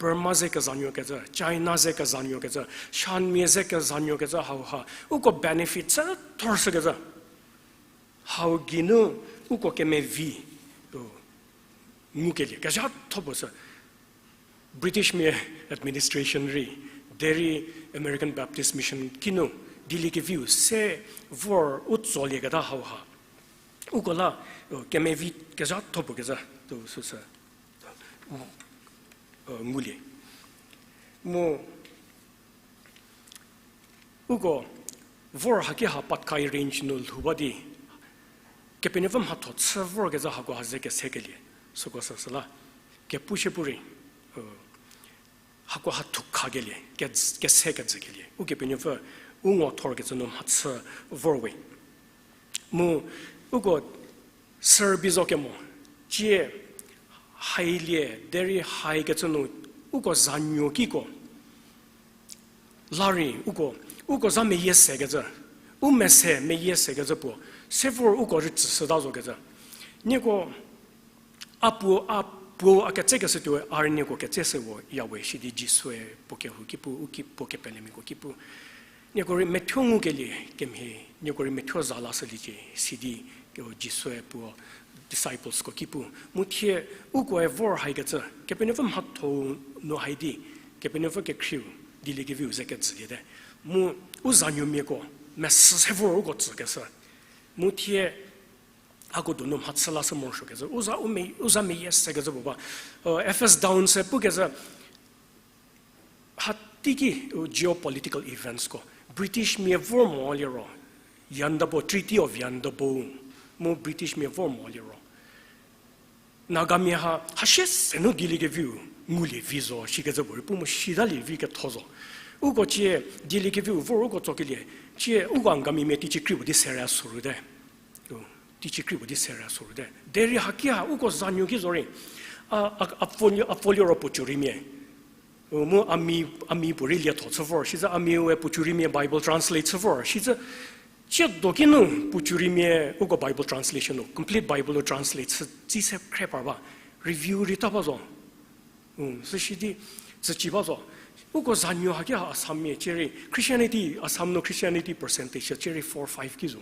Burma ze kezanuo kecü, China ze kezanuo kecü, Shanmia ze kezanuo kecü hauha, uko benefit chü thor shükecü. Hau geinu uko kemevi, u, ngukelie, kezhatho puo sü. British mia administration rei, derei American Baptist Mission kinu, Dieliekeviu se vor u tsolieketa hauha. Uko la, u, kemevi kezhatho puo kezha, tu süsü, u, ngulie. Mu, uko, vor haki ha Patkai Range nu lhou ba di, Kepenuopfü mhatho chü vorkezha hako ha ze kesekelie, süko süsü la, kepushie puorei, u, hako ha thukhakelie, ke-, kese kejükelie. Ukepenuopfü, u ngo thorkecü nu mhachü vor we. Mu, uko, sürbi zo kemo, cie, hailie, derei haikecü nu, uko zanuo kiko, la rei, uko, uko za meyie sekecü, u mese meyie sekecü puo, se vor uko rei tsüshüta zokecü. Nieko, a puo, a puo a ketsekeshü tuoe, a rei nieko ketse se wo ya we, sidi Jisue puo kehou ki pu, u ki puo kepelemiako ki pu. Nieko rei methuo ngukelie kemhie, nieko rei methuo za lashüliecie, sidi, u, Jisue puo disciplesko ki pu. Mu thie, ukoe vor haikecü, Kepenuopfü mhatho nu hai di, Kepenuopfü kekhrieu, Dieliekeviu ze kejüliete. Mu, u zanuomiako, mesü se vor uko tsükeshü. Mu thie, hako donu mhachü lashü morosuokecü, u za u me-, u za meyie sekecü puo ba. U, F S Downs-e pukecü, hatiki, u, geopolitical eventsko, British mia vor mo liro, Yandabo, Treaty of Yandabo, mu British mia vor mo liro, Nagamia ha, hasie se nu Dieliekeviu ngulie vi zo, shikecü puorei pu mu shitalie vi ketho zo. Uko cie, Dieliekeviu vor uko tsokelie, cie uko Angamimia teicie kri puo di sere sorute. U, teicie kri puo di sere sorute. Derei haki ha, uko zanuo ki zorei. A, a, a pfo-, a pfo liro puo cürimia. U, mu a mi, a mi puo rei lietho chü vor, sicü a miue puo cürimia Bible translate chü vor, sicü, cie do ki nu puo cürimia uko Bible translation-u, complete Bible-u translate chü, tsi se khre par ba, review rei ta ba zo. U, süsidi, tsüci ba zo. Uko zanuo haki ha Assammia, cie rei, Christianity, Assam nu Christianity percentage, cie rei four, five ki zo.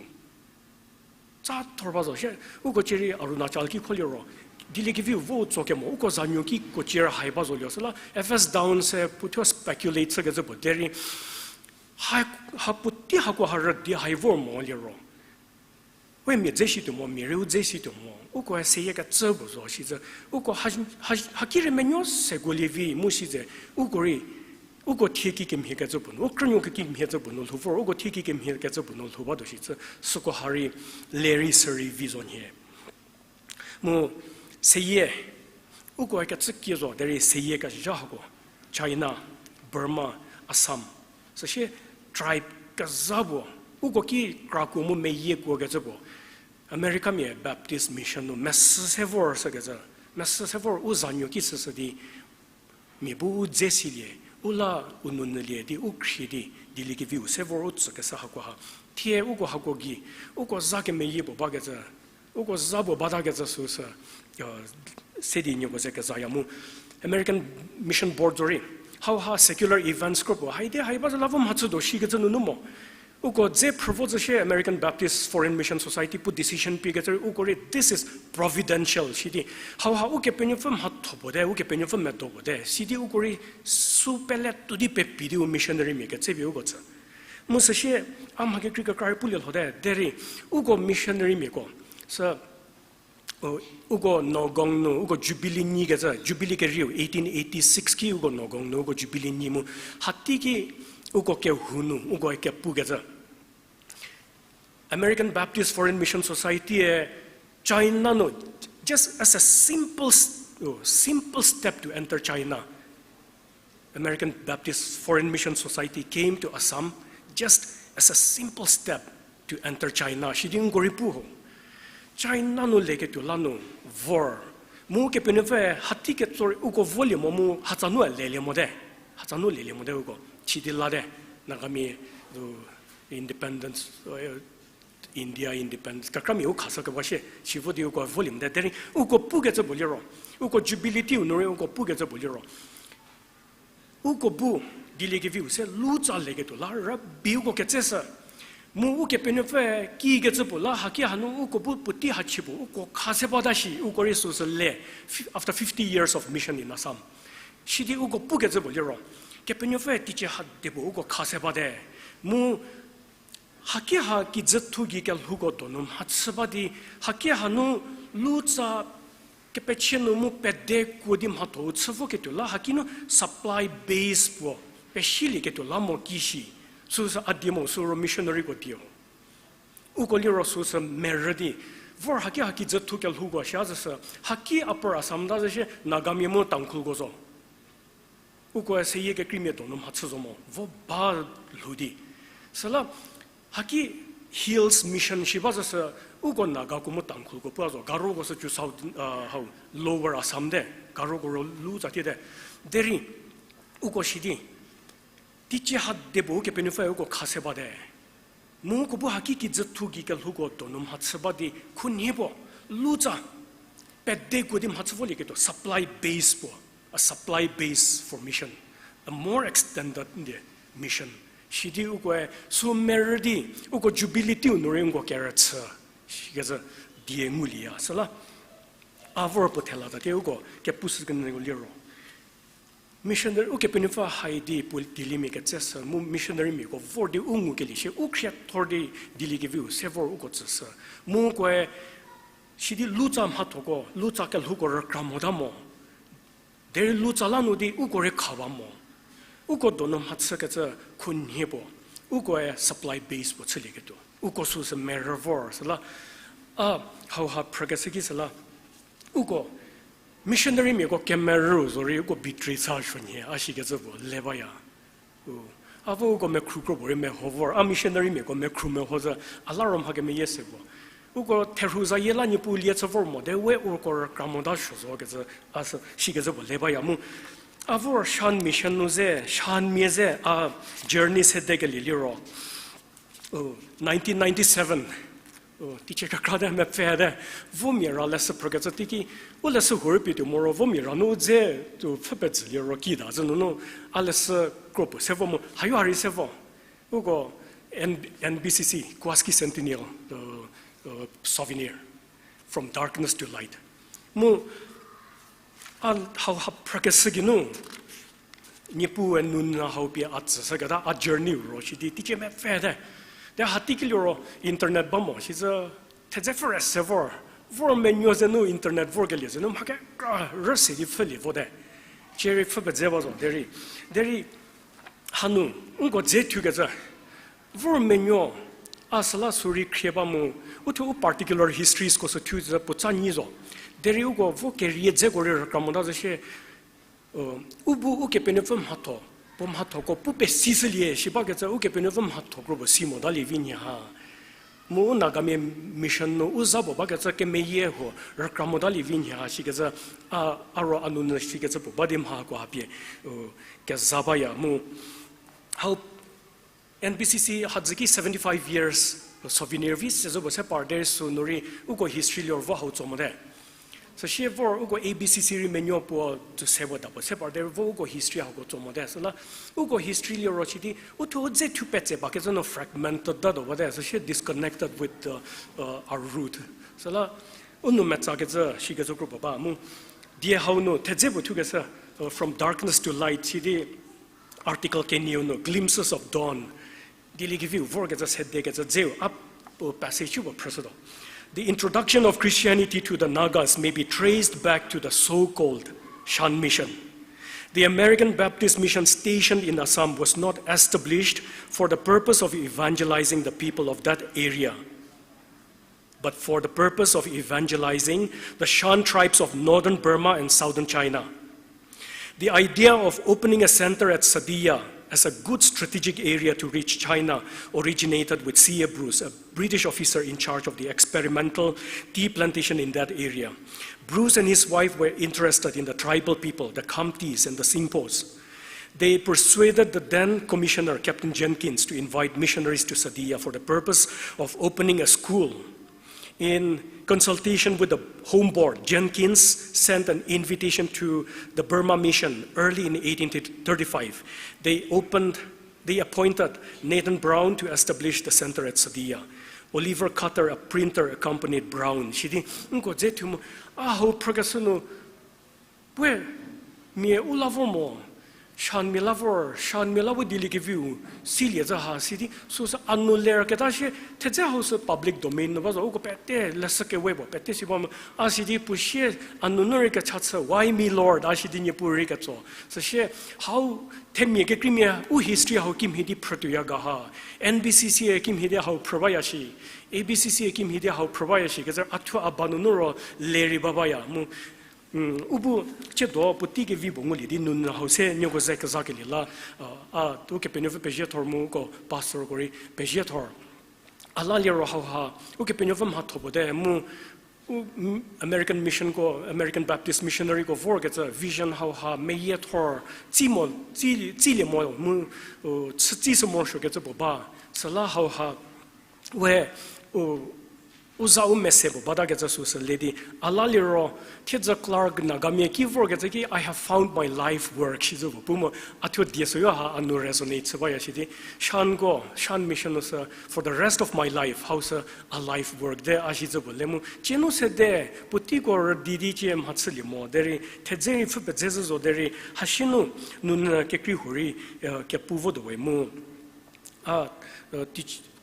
Tsa thor ba zo, sie, uko cie rei Arunachal ki kho liro, Dieliekeviu vo tso kemo, uko zanuo kiko cie rei hai ba zo lio, süla F S Downs-e puothuo speculate chükecü puo, derei, ha, ha puotei hako ha rüdi hai vor mo liro. We mia dze situo mo, mia rei u dze situo mo, uko seyie kecü puo zo, sicü, uko ha, ha, haki rei menuo sekuolie vi, mu sicü, uko rei, Uko thie kikemhie kecü puo nu, u krünuo kikemhie kecü puo nu lhou vor, uko thie kikemhie kecü puo nu lhou ba tuo shi cü, süko ha rei, le rei sü rei vi zo nhie. Mu seyie, uko kecü kie zo, derei seyie kezha hako, China, Burma, Assam, süsie tribe kezha puo, uko ki krakuo mu meyie kuo kecü puo, Americamia Baptist Mission nu mesü se vor sü kecü, mesü se vor u zanuo ki süsü di, mia bu u dze silie, u la u nounyülie di u khrie di, Dieliekeviu se vor u tsükeshü hakoha. Thie uko hako gei, uko za kemeyie puo bakecü, uko za puo bata kecü süsü, se di nieko ze kezaya mu. American Mission Board zorei, hauha secular events kropuo, haidi hai ba zü la vo mhachü do shikecü nunu mo. Uko dze phrü vo zü shie American Baptist Foreign Mission Society pu decision pie kecü rei uko rei, this is providential, sidi. Hauha Ukepenuopfü mhatho puo te, Ukepenuopfü medo puo te, sidi uko rei sü pele tuo di pepi di u missionarymia ketsepie uko tsü. Mu süsie, a mha kekrei kekra rei pulie lho te, derei, uko missionarymiako, sü, uko Nagaon nu, uko Jubilee nyi kecü, Jubilee kerieu, eighteen eighty-six ki uko Nagaon nu, uko Jubilee nyi mu, hateiki uko kehou nu, uko kepukecü. American Baptist Foreign Mission Society-e China nu, just as a simple, s- oh, simple step to enter China. American Baptist Foreign Mission Society came to Assam just as a simple step to enter China. Sidi nko rei pu ho. China nu leketuo la nu vor. Mu Kepenuopfü hatei ketso rei uko volie mo mu hatsa nu lelie mote. Hatsa nu lelie mote uko. Sidi la te. Nagamia, uh, independence, uh, India independence. Kekramia u khashü keba shie. Si vo di uko volie mote. Derei uko pukecü puo liro. Uko Jubilee teiu nu rei uko pukecü puo liro. Uko bu Dieliekeviu se lutsa leketuo la rübei uko ketseshü. Mu Ukepenuopfü kikecü puo la haki hanu uko bu puotei hachie puo uko kha se bata shi uko rei süsü le, after fifty years of mission in Assam. Sidi uko pukecü puo liro, Kepenuopfü teicie ha de puo uko kha se bate. Mu haki ha kijüthu gei kelhouko donu mhachü ba di, haki hanu lutsa kepechie nu mu pede kuo di mhatho-u chü voketuo la haki nu supply base puo pesilieketuo la mo ki shi, süsü a die mo süro missionaryko die ho. Uko liro süsü merü di, vor haki ha kijüthu kelhouko shia züsü, haki Upper Assam ta zü shie Nagamia mu Tangkhulko zo. Ukoe seyie kekreimia donu mhachü zo mo, vo ba lhou di. Süla, haki Hills Mission shi ba züsü, uko Nagako mu Tangkhulko pu a zo, Garoko sü cü south, uh, hau, Lower Assam te, Garoko ro lutsa tie te. Derei, uko sidi, teicie ha de puo Ukepenuopfü uko kha se bate. Mu uko bu haki kijüthu gei kelhouko donu mhachü ba di khunhie puo, lutsa, pede kuo di mhachü volieketuo supply base puo, a supply base for mission, a more extended mission. Sidi ukoe sü merü di, uko Jubilee teiu nu rei uko kerüchü, sikecü die ngulieya. Süla, a vor puo thela ta ke uko kepushü kenyüko liro. Missionary, Ukepenuopfü hai di puo dieliemia ketseshü, mu missionarymiako vor di u ngukelie shie, u khriethor di Dieliekeviu se vor uko tsüshü. Mu ukoe, sidi lutsa mhathoko, lutsa kelhouko rükra mota mo. Derei lutsa la nu di uko rei khawa mo. Uko donu mhachükecü khunhie puo. Ukoe supply base puo chülieketuo. Uko süsü merü vor süla. A, hauha phrükeshü ki süla. Uko missionarymiako kemerü zorei uko betray sa suonhie, a sikecü puo le baya. U, a vo uko mekhru kro puorei meho vor, a missionarymiako mekhru meho zü, a la ro mha kemeyie se puo. Uko therhu zayie la Niepuu lie chü vor mo, de we uko rükra mota suo zo kecü, a sü, sikecü puo le baya mu. A vor Shan mission nu ze, Shanmia ze, a journey sedekelie liro. U, nineteen ninety-seven. U, teicie kekra te mepfü te, vo mia ra leshü phrükecü teiki, u leshü hurei pie tuo moro, vo mia ra nu dze, u, pfhü pezhü liro kida zü nunu, a leshü kro puo se vo mu, hayo ha rei se vo. Uko N-, N B C C, Kuaski Centennial, u, u, souvenir, From Darkness to Light. Mu, a hauha phrükeshü geinu, Niepuu-e nou nyü hau pie a tsüshüketa a journey ro shi di teicie mepfü te. Te hateiki liro internet ba mo, sizü thedze pfhü re se vor. Vor menuo ze nu internet vorkelie ze nu mha kekra rüse di pfhülie vo te. Cie rei pfhü pedze ba zo, derei. Derei, Hanu, nko dze thukecü, vor menuo, a süla sürei khrie ba mu, uthuo u particular historiesko sü thu zü puotsa nyi zo. Derei uko vo kerie dzeko rei rükra mota zü shie, u bu Ukepenuopfü mhatho, puo mhathoko pu pesishülie shi bakecü Ukepenuopfü mhatho kropuo si motalie vi nhie ha. Mu u Nagamia mission nu u za puo bakecü kemeyie huo rükra motalie vi nhie ha shikecü, a, a ro a nunyü shikecü puo ba di mhako ha pie, u, keza baya mu. Hau N B C C hadzü ki seventy-five years souvenir vi se zo puo se par derei sünu rei uko history liro vo hau tso mote. Süsie vor uko A B C C rei menuo puo tsu se puo da puo se par derei vo uko history hako tso mote. Süla uko history liro shi di uthuo dze thu petse bakecü nu fragmented ta do bate. Süsie disconnected with the, uh, our root. Süla u nou metsakecü shikecü kropuo ba mu. Die hau nu thedze puo thukeshü, uh, From Darkness to Light shi di article kenieu nu Glimpses of Dawn. Dieliekeviu vorkecü sedekecü dzeu a, uh, passage puo phrüshütuo. The introduction of Christianity to the Nagas may be traced back to the so-called Shan Mission. The American Baptist Mission stationed in Assam was not established for the purpose of evangelizing the people of that area, but for the purpose of evangelizing the Shan tribes of northern Burma and southern China. The idea of opening a center at Sadiya as a good strategic area to reach China originated with C A Bruce, a British officer in charge of the experimental tea plantation in that area. Bruce and his wife were interested in the tribal people, the Khamtis and the Singphos. They persuaded the then commissioner, Captain Jenkins, to invite missionaries to Sadiya for the purpose of opening a school. In consultation with the Home Board, Jenkins sent an invitation to the Burma Mission early in eighteen thirty-five. They opened, they appointed Nathan Brown to establish the center at Sadiya. Oliver Cutter, a printer, accompanied Brown. Shi di, nko dze thu mu, a hau phrükeshü nu, we, mia u la vor mo, Shanmia la vor, Shanmia la vo dieliekeviu silie zü ha, si di, süsü a nu lerketa shie, thedze hau sü public domain nu ba zo, uko pete leshü kewe puo, pete si ba mo, a si di puo sie, a nunu rei kecha chü, Why me, Lord? A si di Niepuu rei ketso. Süsie, hau themia kekreimia, u history hau kimhie di phrütuoya ga ha, N B C C kimhie di hau phrü baya shi, A B C C kimhie di hau phrü baya shi, kecü a thuo a ba nunu ro le rei ba baya, mu, u bu, ciedo puotei kevi puo ngulie di nunu hau se nieko ze kezakelie la, a, a, Ukepenuopfü pezie thor mu ko pastorko rei pezie thor. A la liro hauha, Ukepenuopfü mhatho puo te mu, u, American missionko, American Baptist missionaryko vorkecü vision hauha meyie thor, tsi mo, tsi, tsilie mo mu, u, chütsi sü morosuokecü puo ba, süla hauha, we, u, u za u mese puo batakecü süsü le di, a la liro, thiedzü Clark Nagamia ki vorkecü ki, I have found my life work, shi zü puo pu mu, a thuo die süyo ha a nu resonate chü baya shi di, Shanko, Shan Mission nu sü, for the rest of my life, hau sü a life work de, a shi zü puo le mu, cie nu sede, puoteiko rüdi di cie mhachülie mo, derei, thedze rei pfhü pedze zü zo derei, hashi nu, nunu kekrei huorei, kepu votuo we mu. A,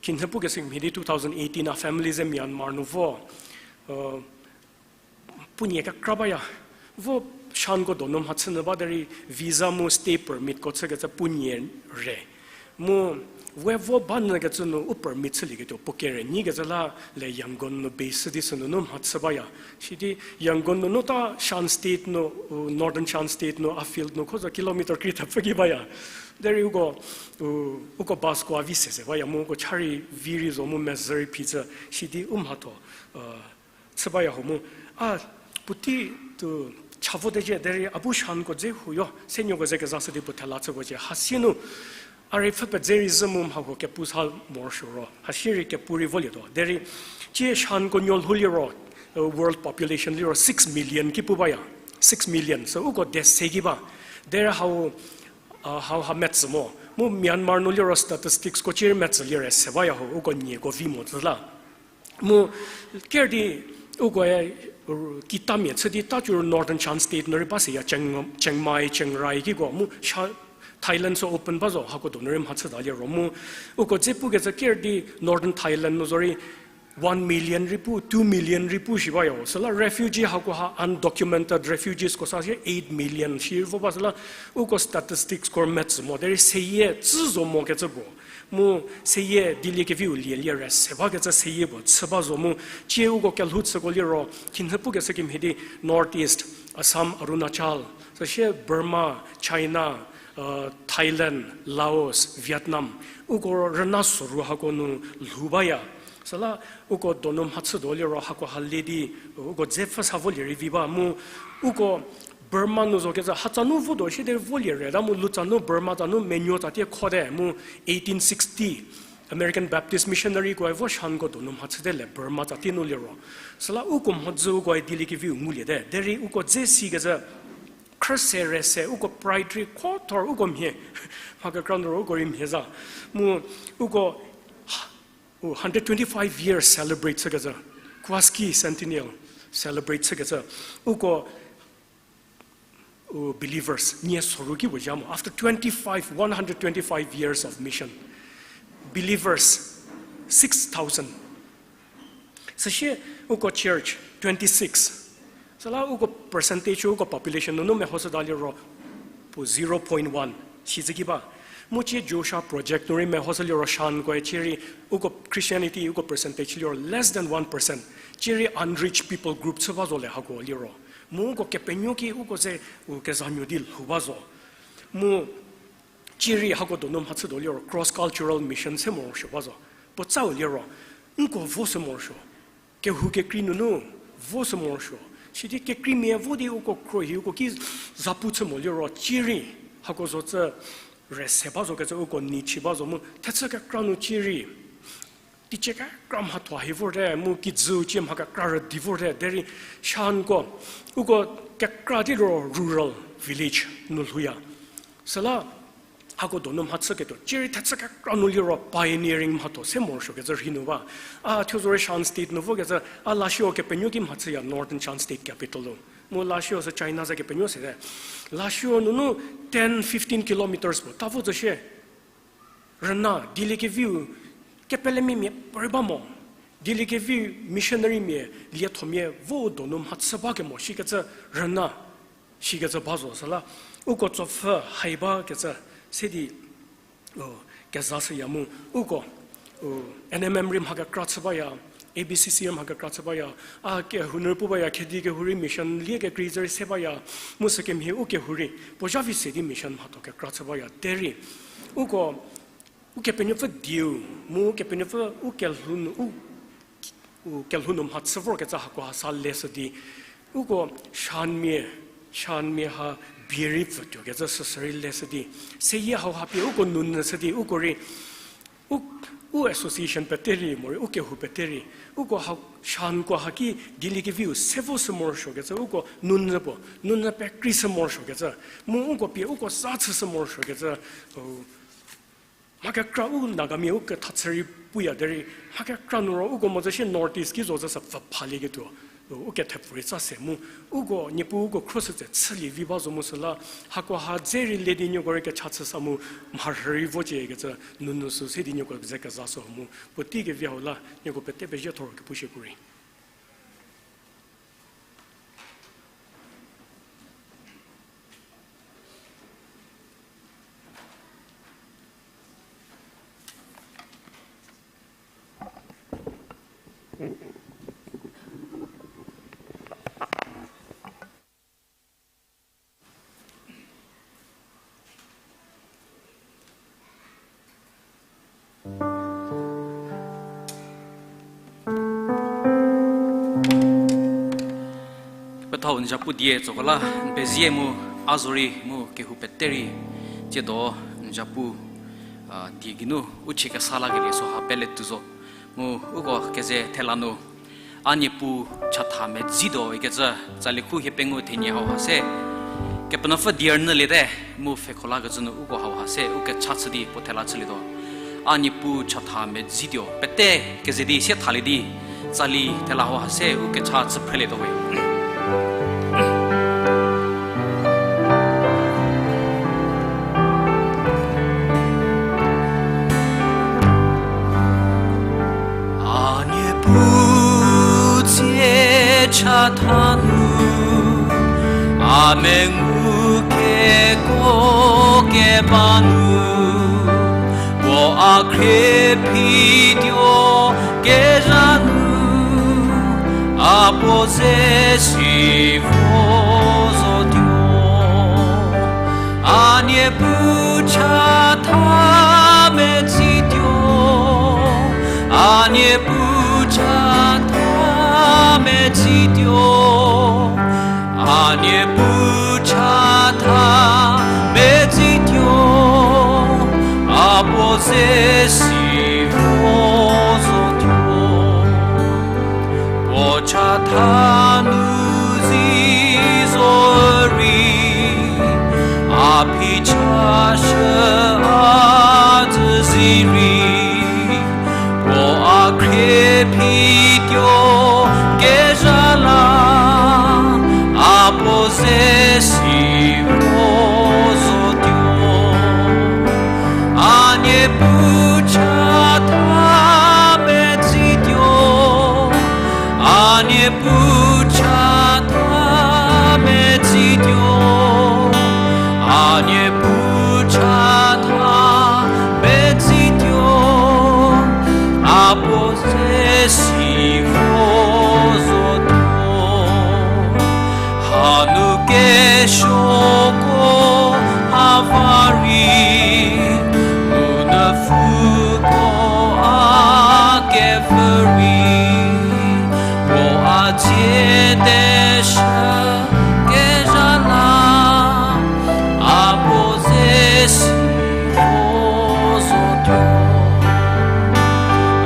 khinhie pukeshü mhie di two thousand eighteen a family ze Myanmar nu vo, puonie kekra baya. Vo Shanko donu mhachü nyü ba derei visa mu stay permitko chükecü puonie re. Mu we vo ba nyükecü nu u permit chülieketuo puo kere nyikecü la le Yangon nu base di sünunu mhachü baya. Sidi Yangon nunu ta Shan State nu, u, Northern Shan State nu, a field nu kho zo kilometer krie thepfü ki baya. Derei uko, u, uko busko a vi sese baya mu uko cha rei vi rei zo mu mezhü rei phi tsü sidi u mhatho, chü baya ho mu. A, puotei tu cha vo tecie derei a bu Shanko dze huoyo, se nieko ze kezashü di puo thela chüko cie. Hasie nu, a rei pfhü pedze rei zhü mu mhako kepu sa morosuo ro. Hasie rei kepu rei volietuo. Derei, cie Shanko nuo lhou liro, world population liro six million ki pu baya. Six million, sü uko dese ki ba. Derei hau, hauha metsü mo. Mu Myanmar nu liro statistics ko cie rei metsü lire se baya ho, uko nieko vi mo tsü la. Mu ker di ukoe kitamia chü di ta cü Northern Shan State nu rei ba seya, Chiang, Chiang Mai, Chiang Rai kiko mu Thailand sü open ba zo hako donu rei mhachüta liro mu uko dze pukecü ker di Northern Thailand nu zorei one million rei pu, two million rei pu shi ba ya. Süla refugee hakoha undocumented refugees ko sa shie eight million shi vo ba süla uko statistics ko metsü mo. Derei seyie chü zo mokecü puo. Mu seyie dieliekeviu lielie re se bakecü seyie puo chü ba zo mu. Cie uko kelhou chüko liro, khinhie pukeshü kemhie di North East, Assam, Arunachal, süsie Burma, China, Thailand, Laos, Vietnam, uko rüna soru hako nu lhou baya. Süla uko donu mhachütuo liro hakoha le di, uko dze pfhü sa volie rei vi ba mu, uko Burma nu zo kezha hatsa nu votuo shie derei volie re ta mu lutsa nu Burma tsa nu menuo tsatie khote mu eighteen sixty American Baptist missionarykoe vo Shanko donu mhachüte le Burma tsatie nu liro. Süla uko mhodzü ukoe dieliekeviu nguliete. Derei uko dze sikecü khrüse rese uko pride rei khothor uko mhie. Mha kekra nu ro uko rei mhie za. Mu uko hundred twenty-five years celebrate chükecü, Kwaski Centennial celebrate chükecü, uko u believers nie soru ki puo zha mo. After twenty-five, one hundred twenty-five years of mission, believers six thousand. Süsie uko church twenty-six. Süla uko percentage uko population nunu mehoshüta liro puo zero point one. Sizüki ba. Mu cie Joshua Project nu rei mehoshü liro Shankoe cie rei uko Christianity uko percentage liro less than one percent. Cie rei unreached people group chü ba zo le hako liro. Mu uko kepenuo ki uko ze u kezanuo di lhou ba zo. Mu cie rei hako donu mhachütuo liro cross cultural mission se morosuo ba zo. Puo tsau liro, nko vo sü morosuo. Kehou kekrei nunu vo sü morosuo. Sidi kekreimia vo di uko khruohi uko ki zapu chü mo liro cie rei hako zo cü rese ba zokecü uko nei chü ba zo mu thechü kekra nu cie rei teicie kekra mhatho hi vorte mu kijüu cie mha kekra rüdi vorte derei Shanko uko kekra di ro rural village nu lhouya. Süla hako donu mhachüketuo cie rei thechü kekra nu liro pioneering mhatho se morosuokecü rhei nu ba. A thuo zorei Shan State nu vokecü a lashio kepenuo ki mhachüya Northern Shan State capital-u. Mu lashio sü China ze kepenuo sete. Lashio nunu ten, fifteen kilometers puo ta vo zo shie. Rüna dieliekeviu kepelemimia puorei ba mo. Dieliekeviu missionarymia liethomia vo donu mhachü bakemo shikecü rüna shikecü ba zo süla uko tsopfü hai bakecü se di keza shüya mu uko N M M rei mha kekra chü baya, A B C C rei mha kekra chü baya, a kehou nu rei pu baya, Khedi kehou rei mission lie kekrei zü rei se baya, mu sükemhie u kehou rei puo zha vi se di mission mhatho kekra chü baya derei uko Ukepenuopfü dieu, mu Ukepenuopfü u kelhou nu, u, u kelhou nu mhachü vorkecü hakoha sa leshü di, uko Shanmia, Shanmia ha bie rei pfütuokecü süsü rei leshü di, seyie hauha pie uko nunyü shü di, uko rei, u, u association pete rei, morei u kehou pete rei, uko ha, Shanko haki dieliekeviu se vo sü morosuokecü uko nunyü puo, nunyü pekrei sü morosuokecü, mu uko pie uko za chüshü morosuokecü, u, mha kekra u Nagamia u ketha chü rei puya derei, mha kekra nu ro uko mo zü shie North East ki zo zü sü pfü phalieketuo, u, u kethepfü rei tsa se mu, uko Niepuu uko khroshü tse chülie vi ba zo mu süla, hakoha dze rei le di nieko rei kecha chü sa mu, mharhü rei vociekecü, nunu sü se di nieko ze keza sü mu, puotei kevi hau la, nieko pete pezie thor kepu shie pu rei. Kepethau n zapu die tsoko la, n pezie mu, a zorei mu kehou pete rei, tsiedo n zapu, a, die geinu u chie kesa lakelie süha pele tuo zo. Mu uko keze thela nu, A Niepuu chatha medzituo ikecü, tsali khu hiepengou thenie hauha se, Kepenuopfü die rünyüliete, mu pfhekho lakecü nu uko hauha se u kecha chü di puo thela chülietuo. A Niepuu chatha medzituo, pete keze di sie thalie di, tsali thela hauha se u kecha chü phrelietuo we. A Niepuu chatha nu, a mengu keko keba nu, puo a khrie phituo kezha nu, a puo ze si vo zotuo. A Niepuu chatha metsituo, a Niepuu chatha metsituo, a Niepuu chatha metsituo, a puo ze si vo zotuo. Puo chatha nu zi zo rei, a phichashü a dzü zi rei, puo a khrie phituo kezha la, a puo ze si vo zotuo. A Niepuu chatha metsituo, a Niepuu chatha metsituo, a Niepuu chatha metsituo, a puo ze si vo zotuo. Hanu kesuoko a va rei, u nupfuko a kevü rei, puo a dzie teshü kezha la, a puo ze si vo zotuo.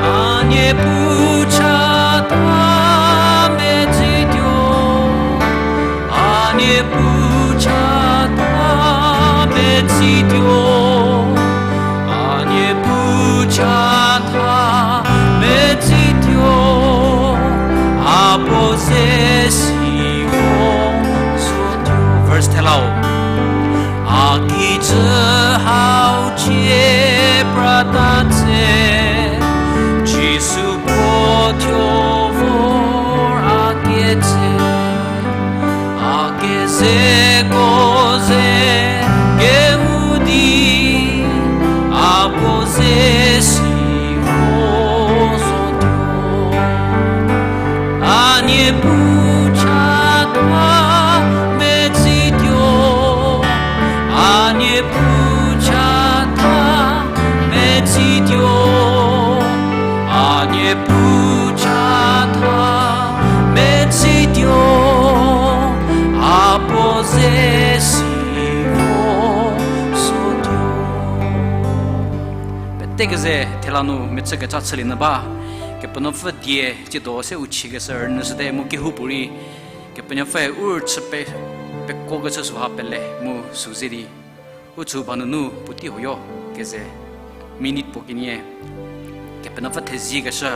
A Niepuu chatha metsituo, a Niepuu chatha metsituo, a Niepuu chatha metsituo, a puo ze si vo zotuo. Verse thelau. A kijü hau cie prata tse, Jisu puo thuo vor a ketse, a kezeko ze kemu di, a puo ze si vo zotuo. A Niepuu chatha metsituo, a Niepuu chatha metsituo, a Niepuu chatha metsituo, a puo ze si vo zotuo. Pete keze thela nu mechü kecha chülie nyü ba, Kepenuopfü die tsiedo se u chükeshü rünyüshüte mu kehoupuorei, Kepenuopfü u rüchü pe, pekuokecü süha pele mu sü ze di u chü ba nunu puotei huoyo keze minute puo kenie Kepenuopfü theziekeshü,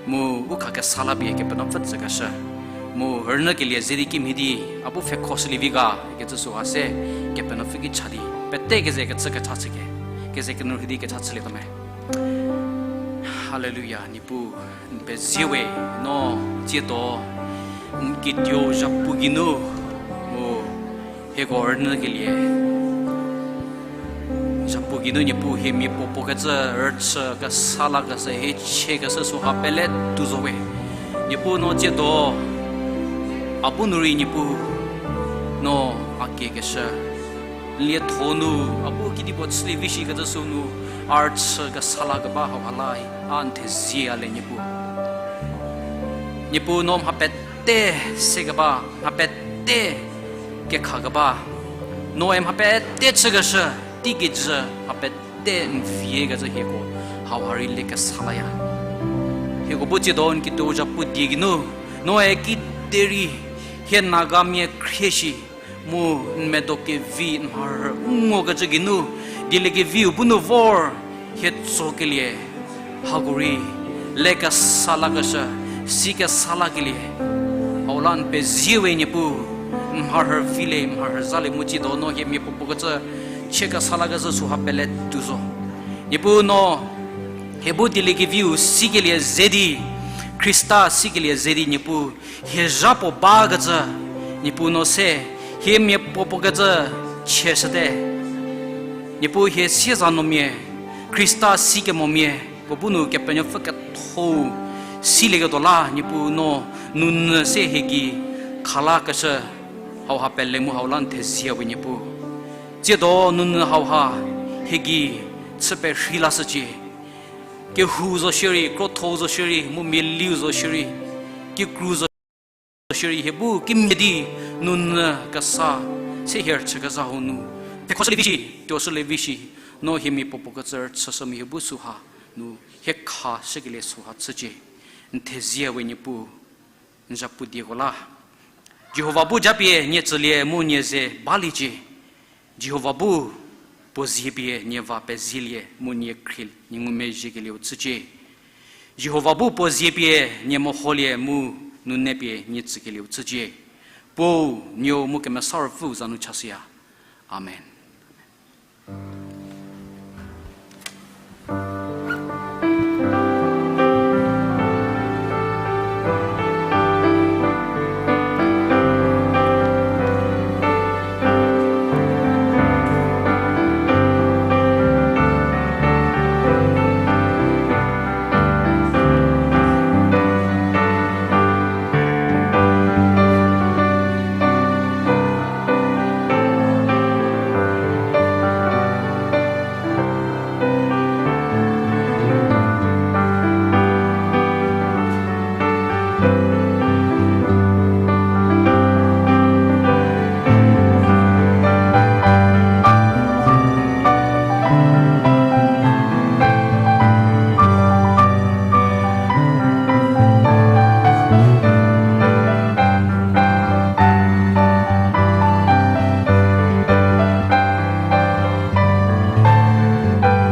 mu u khakesa la pie Kepenuopfü tsükeshü, mu rünyükelie ze di kimhie di a bu pfhekhoshülievi ga kecü süha se Kepenuopfü ki cha di pete keze kechü kecha chüke, keze kenu rhü di kecha chülietuo me. Haleluya, Niepuu, n pezie we, no tsiedo n kituo zhapu geinu mu hieko rünyükelie zhapu geinu Niepuu hie mia puo puo kecü rüchü kesa lakeshü hie chiekeshü süha pele tuo zo we. Niepuu no tsiedo a bu nu rei Niepuu no a kiekeshü n lietho nu a bu kedipuo chülievi shikecü sü nu a rüchü kesa lakeba hauha la a n thezie a le Niepuu. Niepuu no mha pete sekeba, mha pete kekhakeba, noe mha pete chükeshü, teikijü mha pete n viekecü hieko hauha rei le kesa laya. Hieko bu tsiedo n kituo zhapu die geinu, noe kiderei hie Nagamia khrie shi mu n medo kevi n mharhü ngokecü geinu, dieliekeviu bu nu vor hie tsokelie hako rei le kesa lakeshü, si kesa lakelie hau la n pezie we Niepuu. N mharhü vilie, n mharhü zalie mu tsiedo no hie mia puo puo kecü chie kesa lakecü süha pele tuo zo. Niepuu no hie bu dieliekeviu sikelie ze di Khrista sikelie ze di Niepuu, hie zha puo bakecü, Niepuu no se, hie mia puo puo kecü chie shüte. Niepuu hie siezanuomia, Khrista sikemomia, puo bu nu Kepenuopfü ketho silieketuo la, Niepuu no nounyü se hie gei khalakeshü hauha pele mu hau la n thezie we Niepuu. Tsiedo nounyü hauha hie gei chü perhei lashücie. Kehou zo shierei, krotho zo shierei, mu mialiu zo shierei, kikru zo shierei, hie bu kimhie di nounyü kesa se hie rüchükezha hau nu thekhoshülie vi shi, tuoshülie vi shi, no hie mia puo puo kecü rüchüshü mu hie bu süha nu hie kha shükelie süha chücie. N thezie we Niepuu, n zhapu dieko la. Jihova bu japie nie tsülie mu nie ze baliecie. Jihova bu puo zie pie nie va pezielie mu nie khrie nie ngumezhiekelieu chücie. Jihova bu puo zie pie nie meholie mu nune pie nie tsükelieu chücie. Puo, Nuou mu Kemesa Ruopfü za nu chashüya. Amen.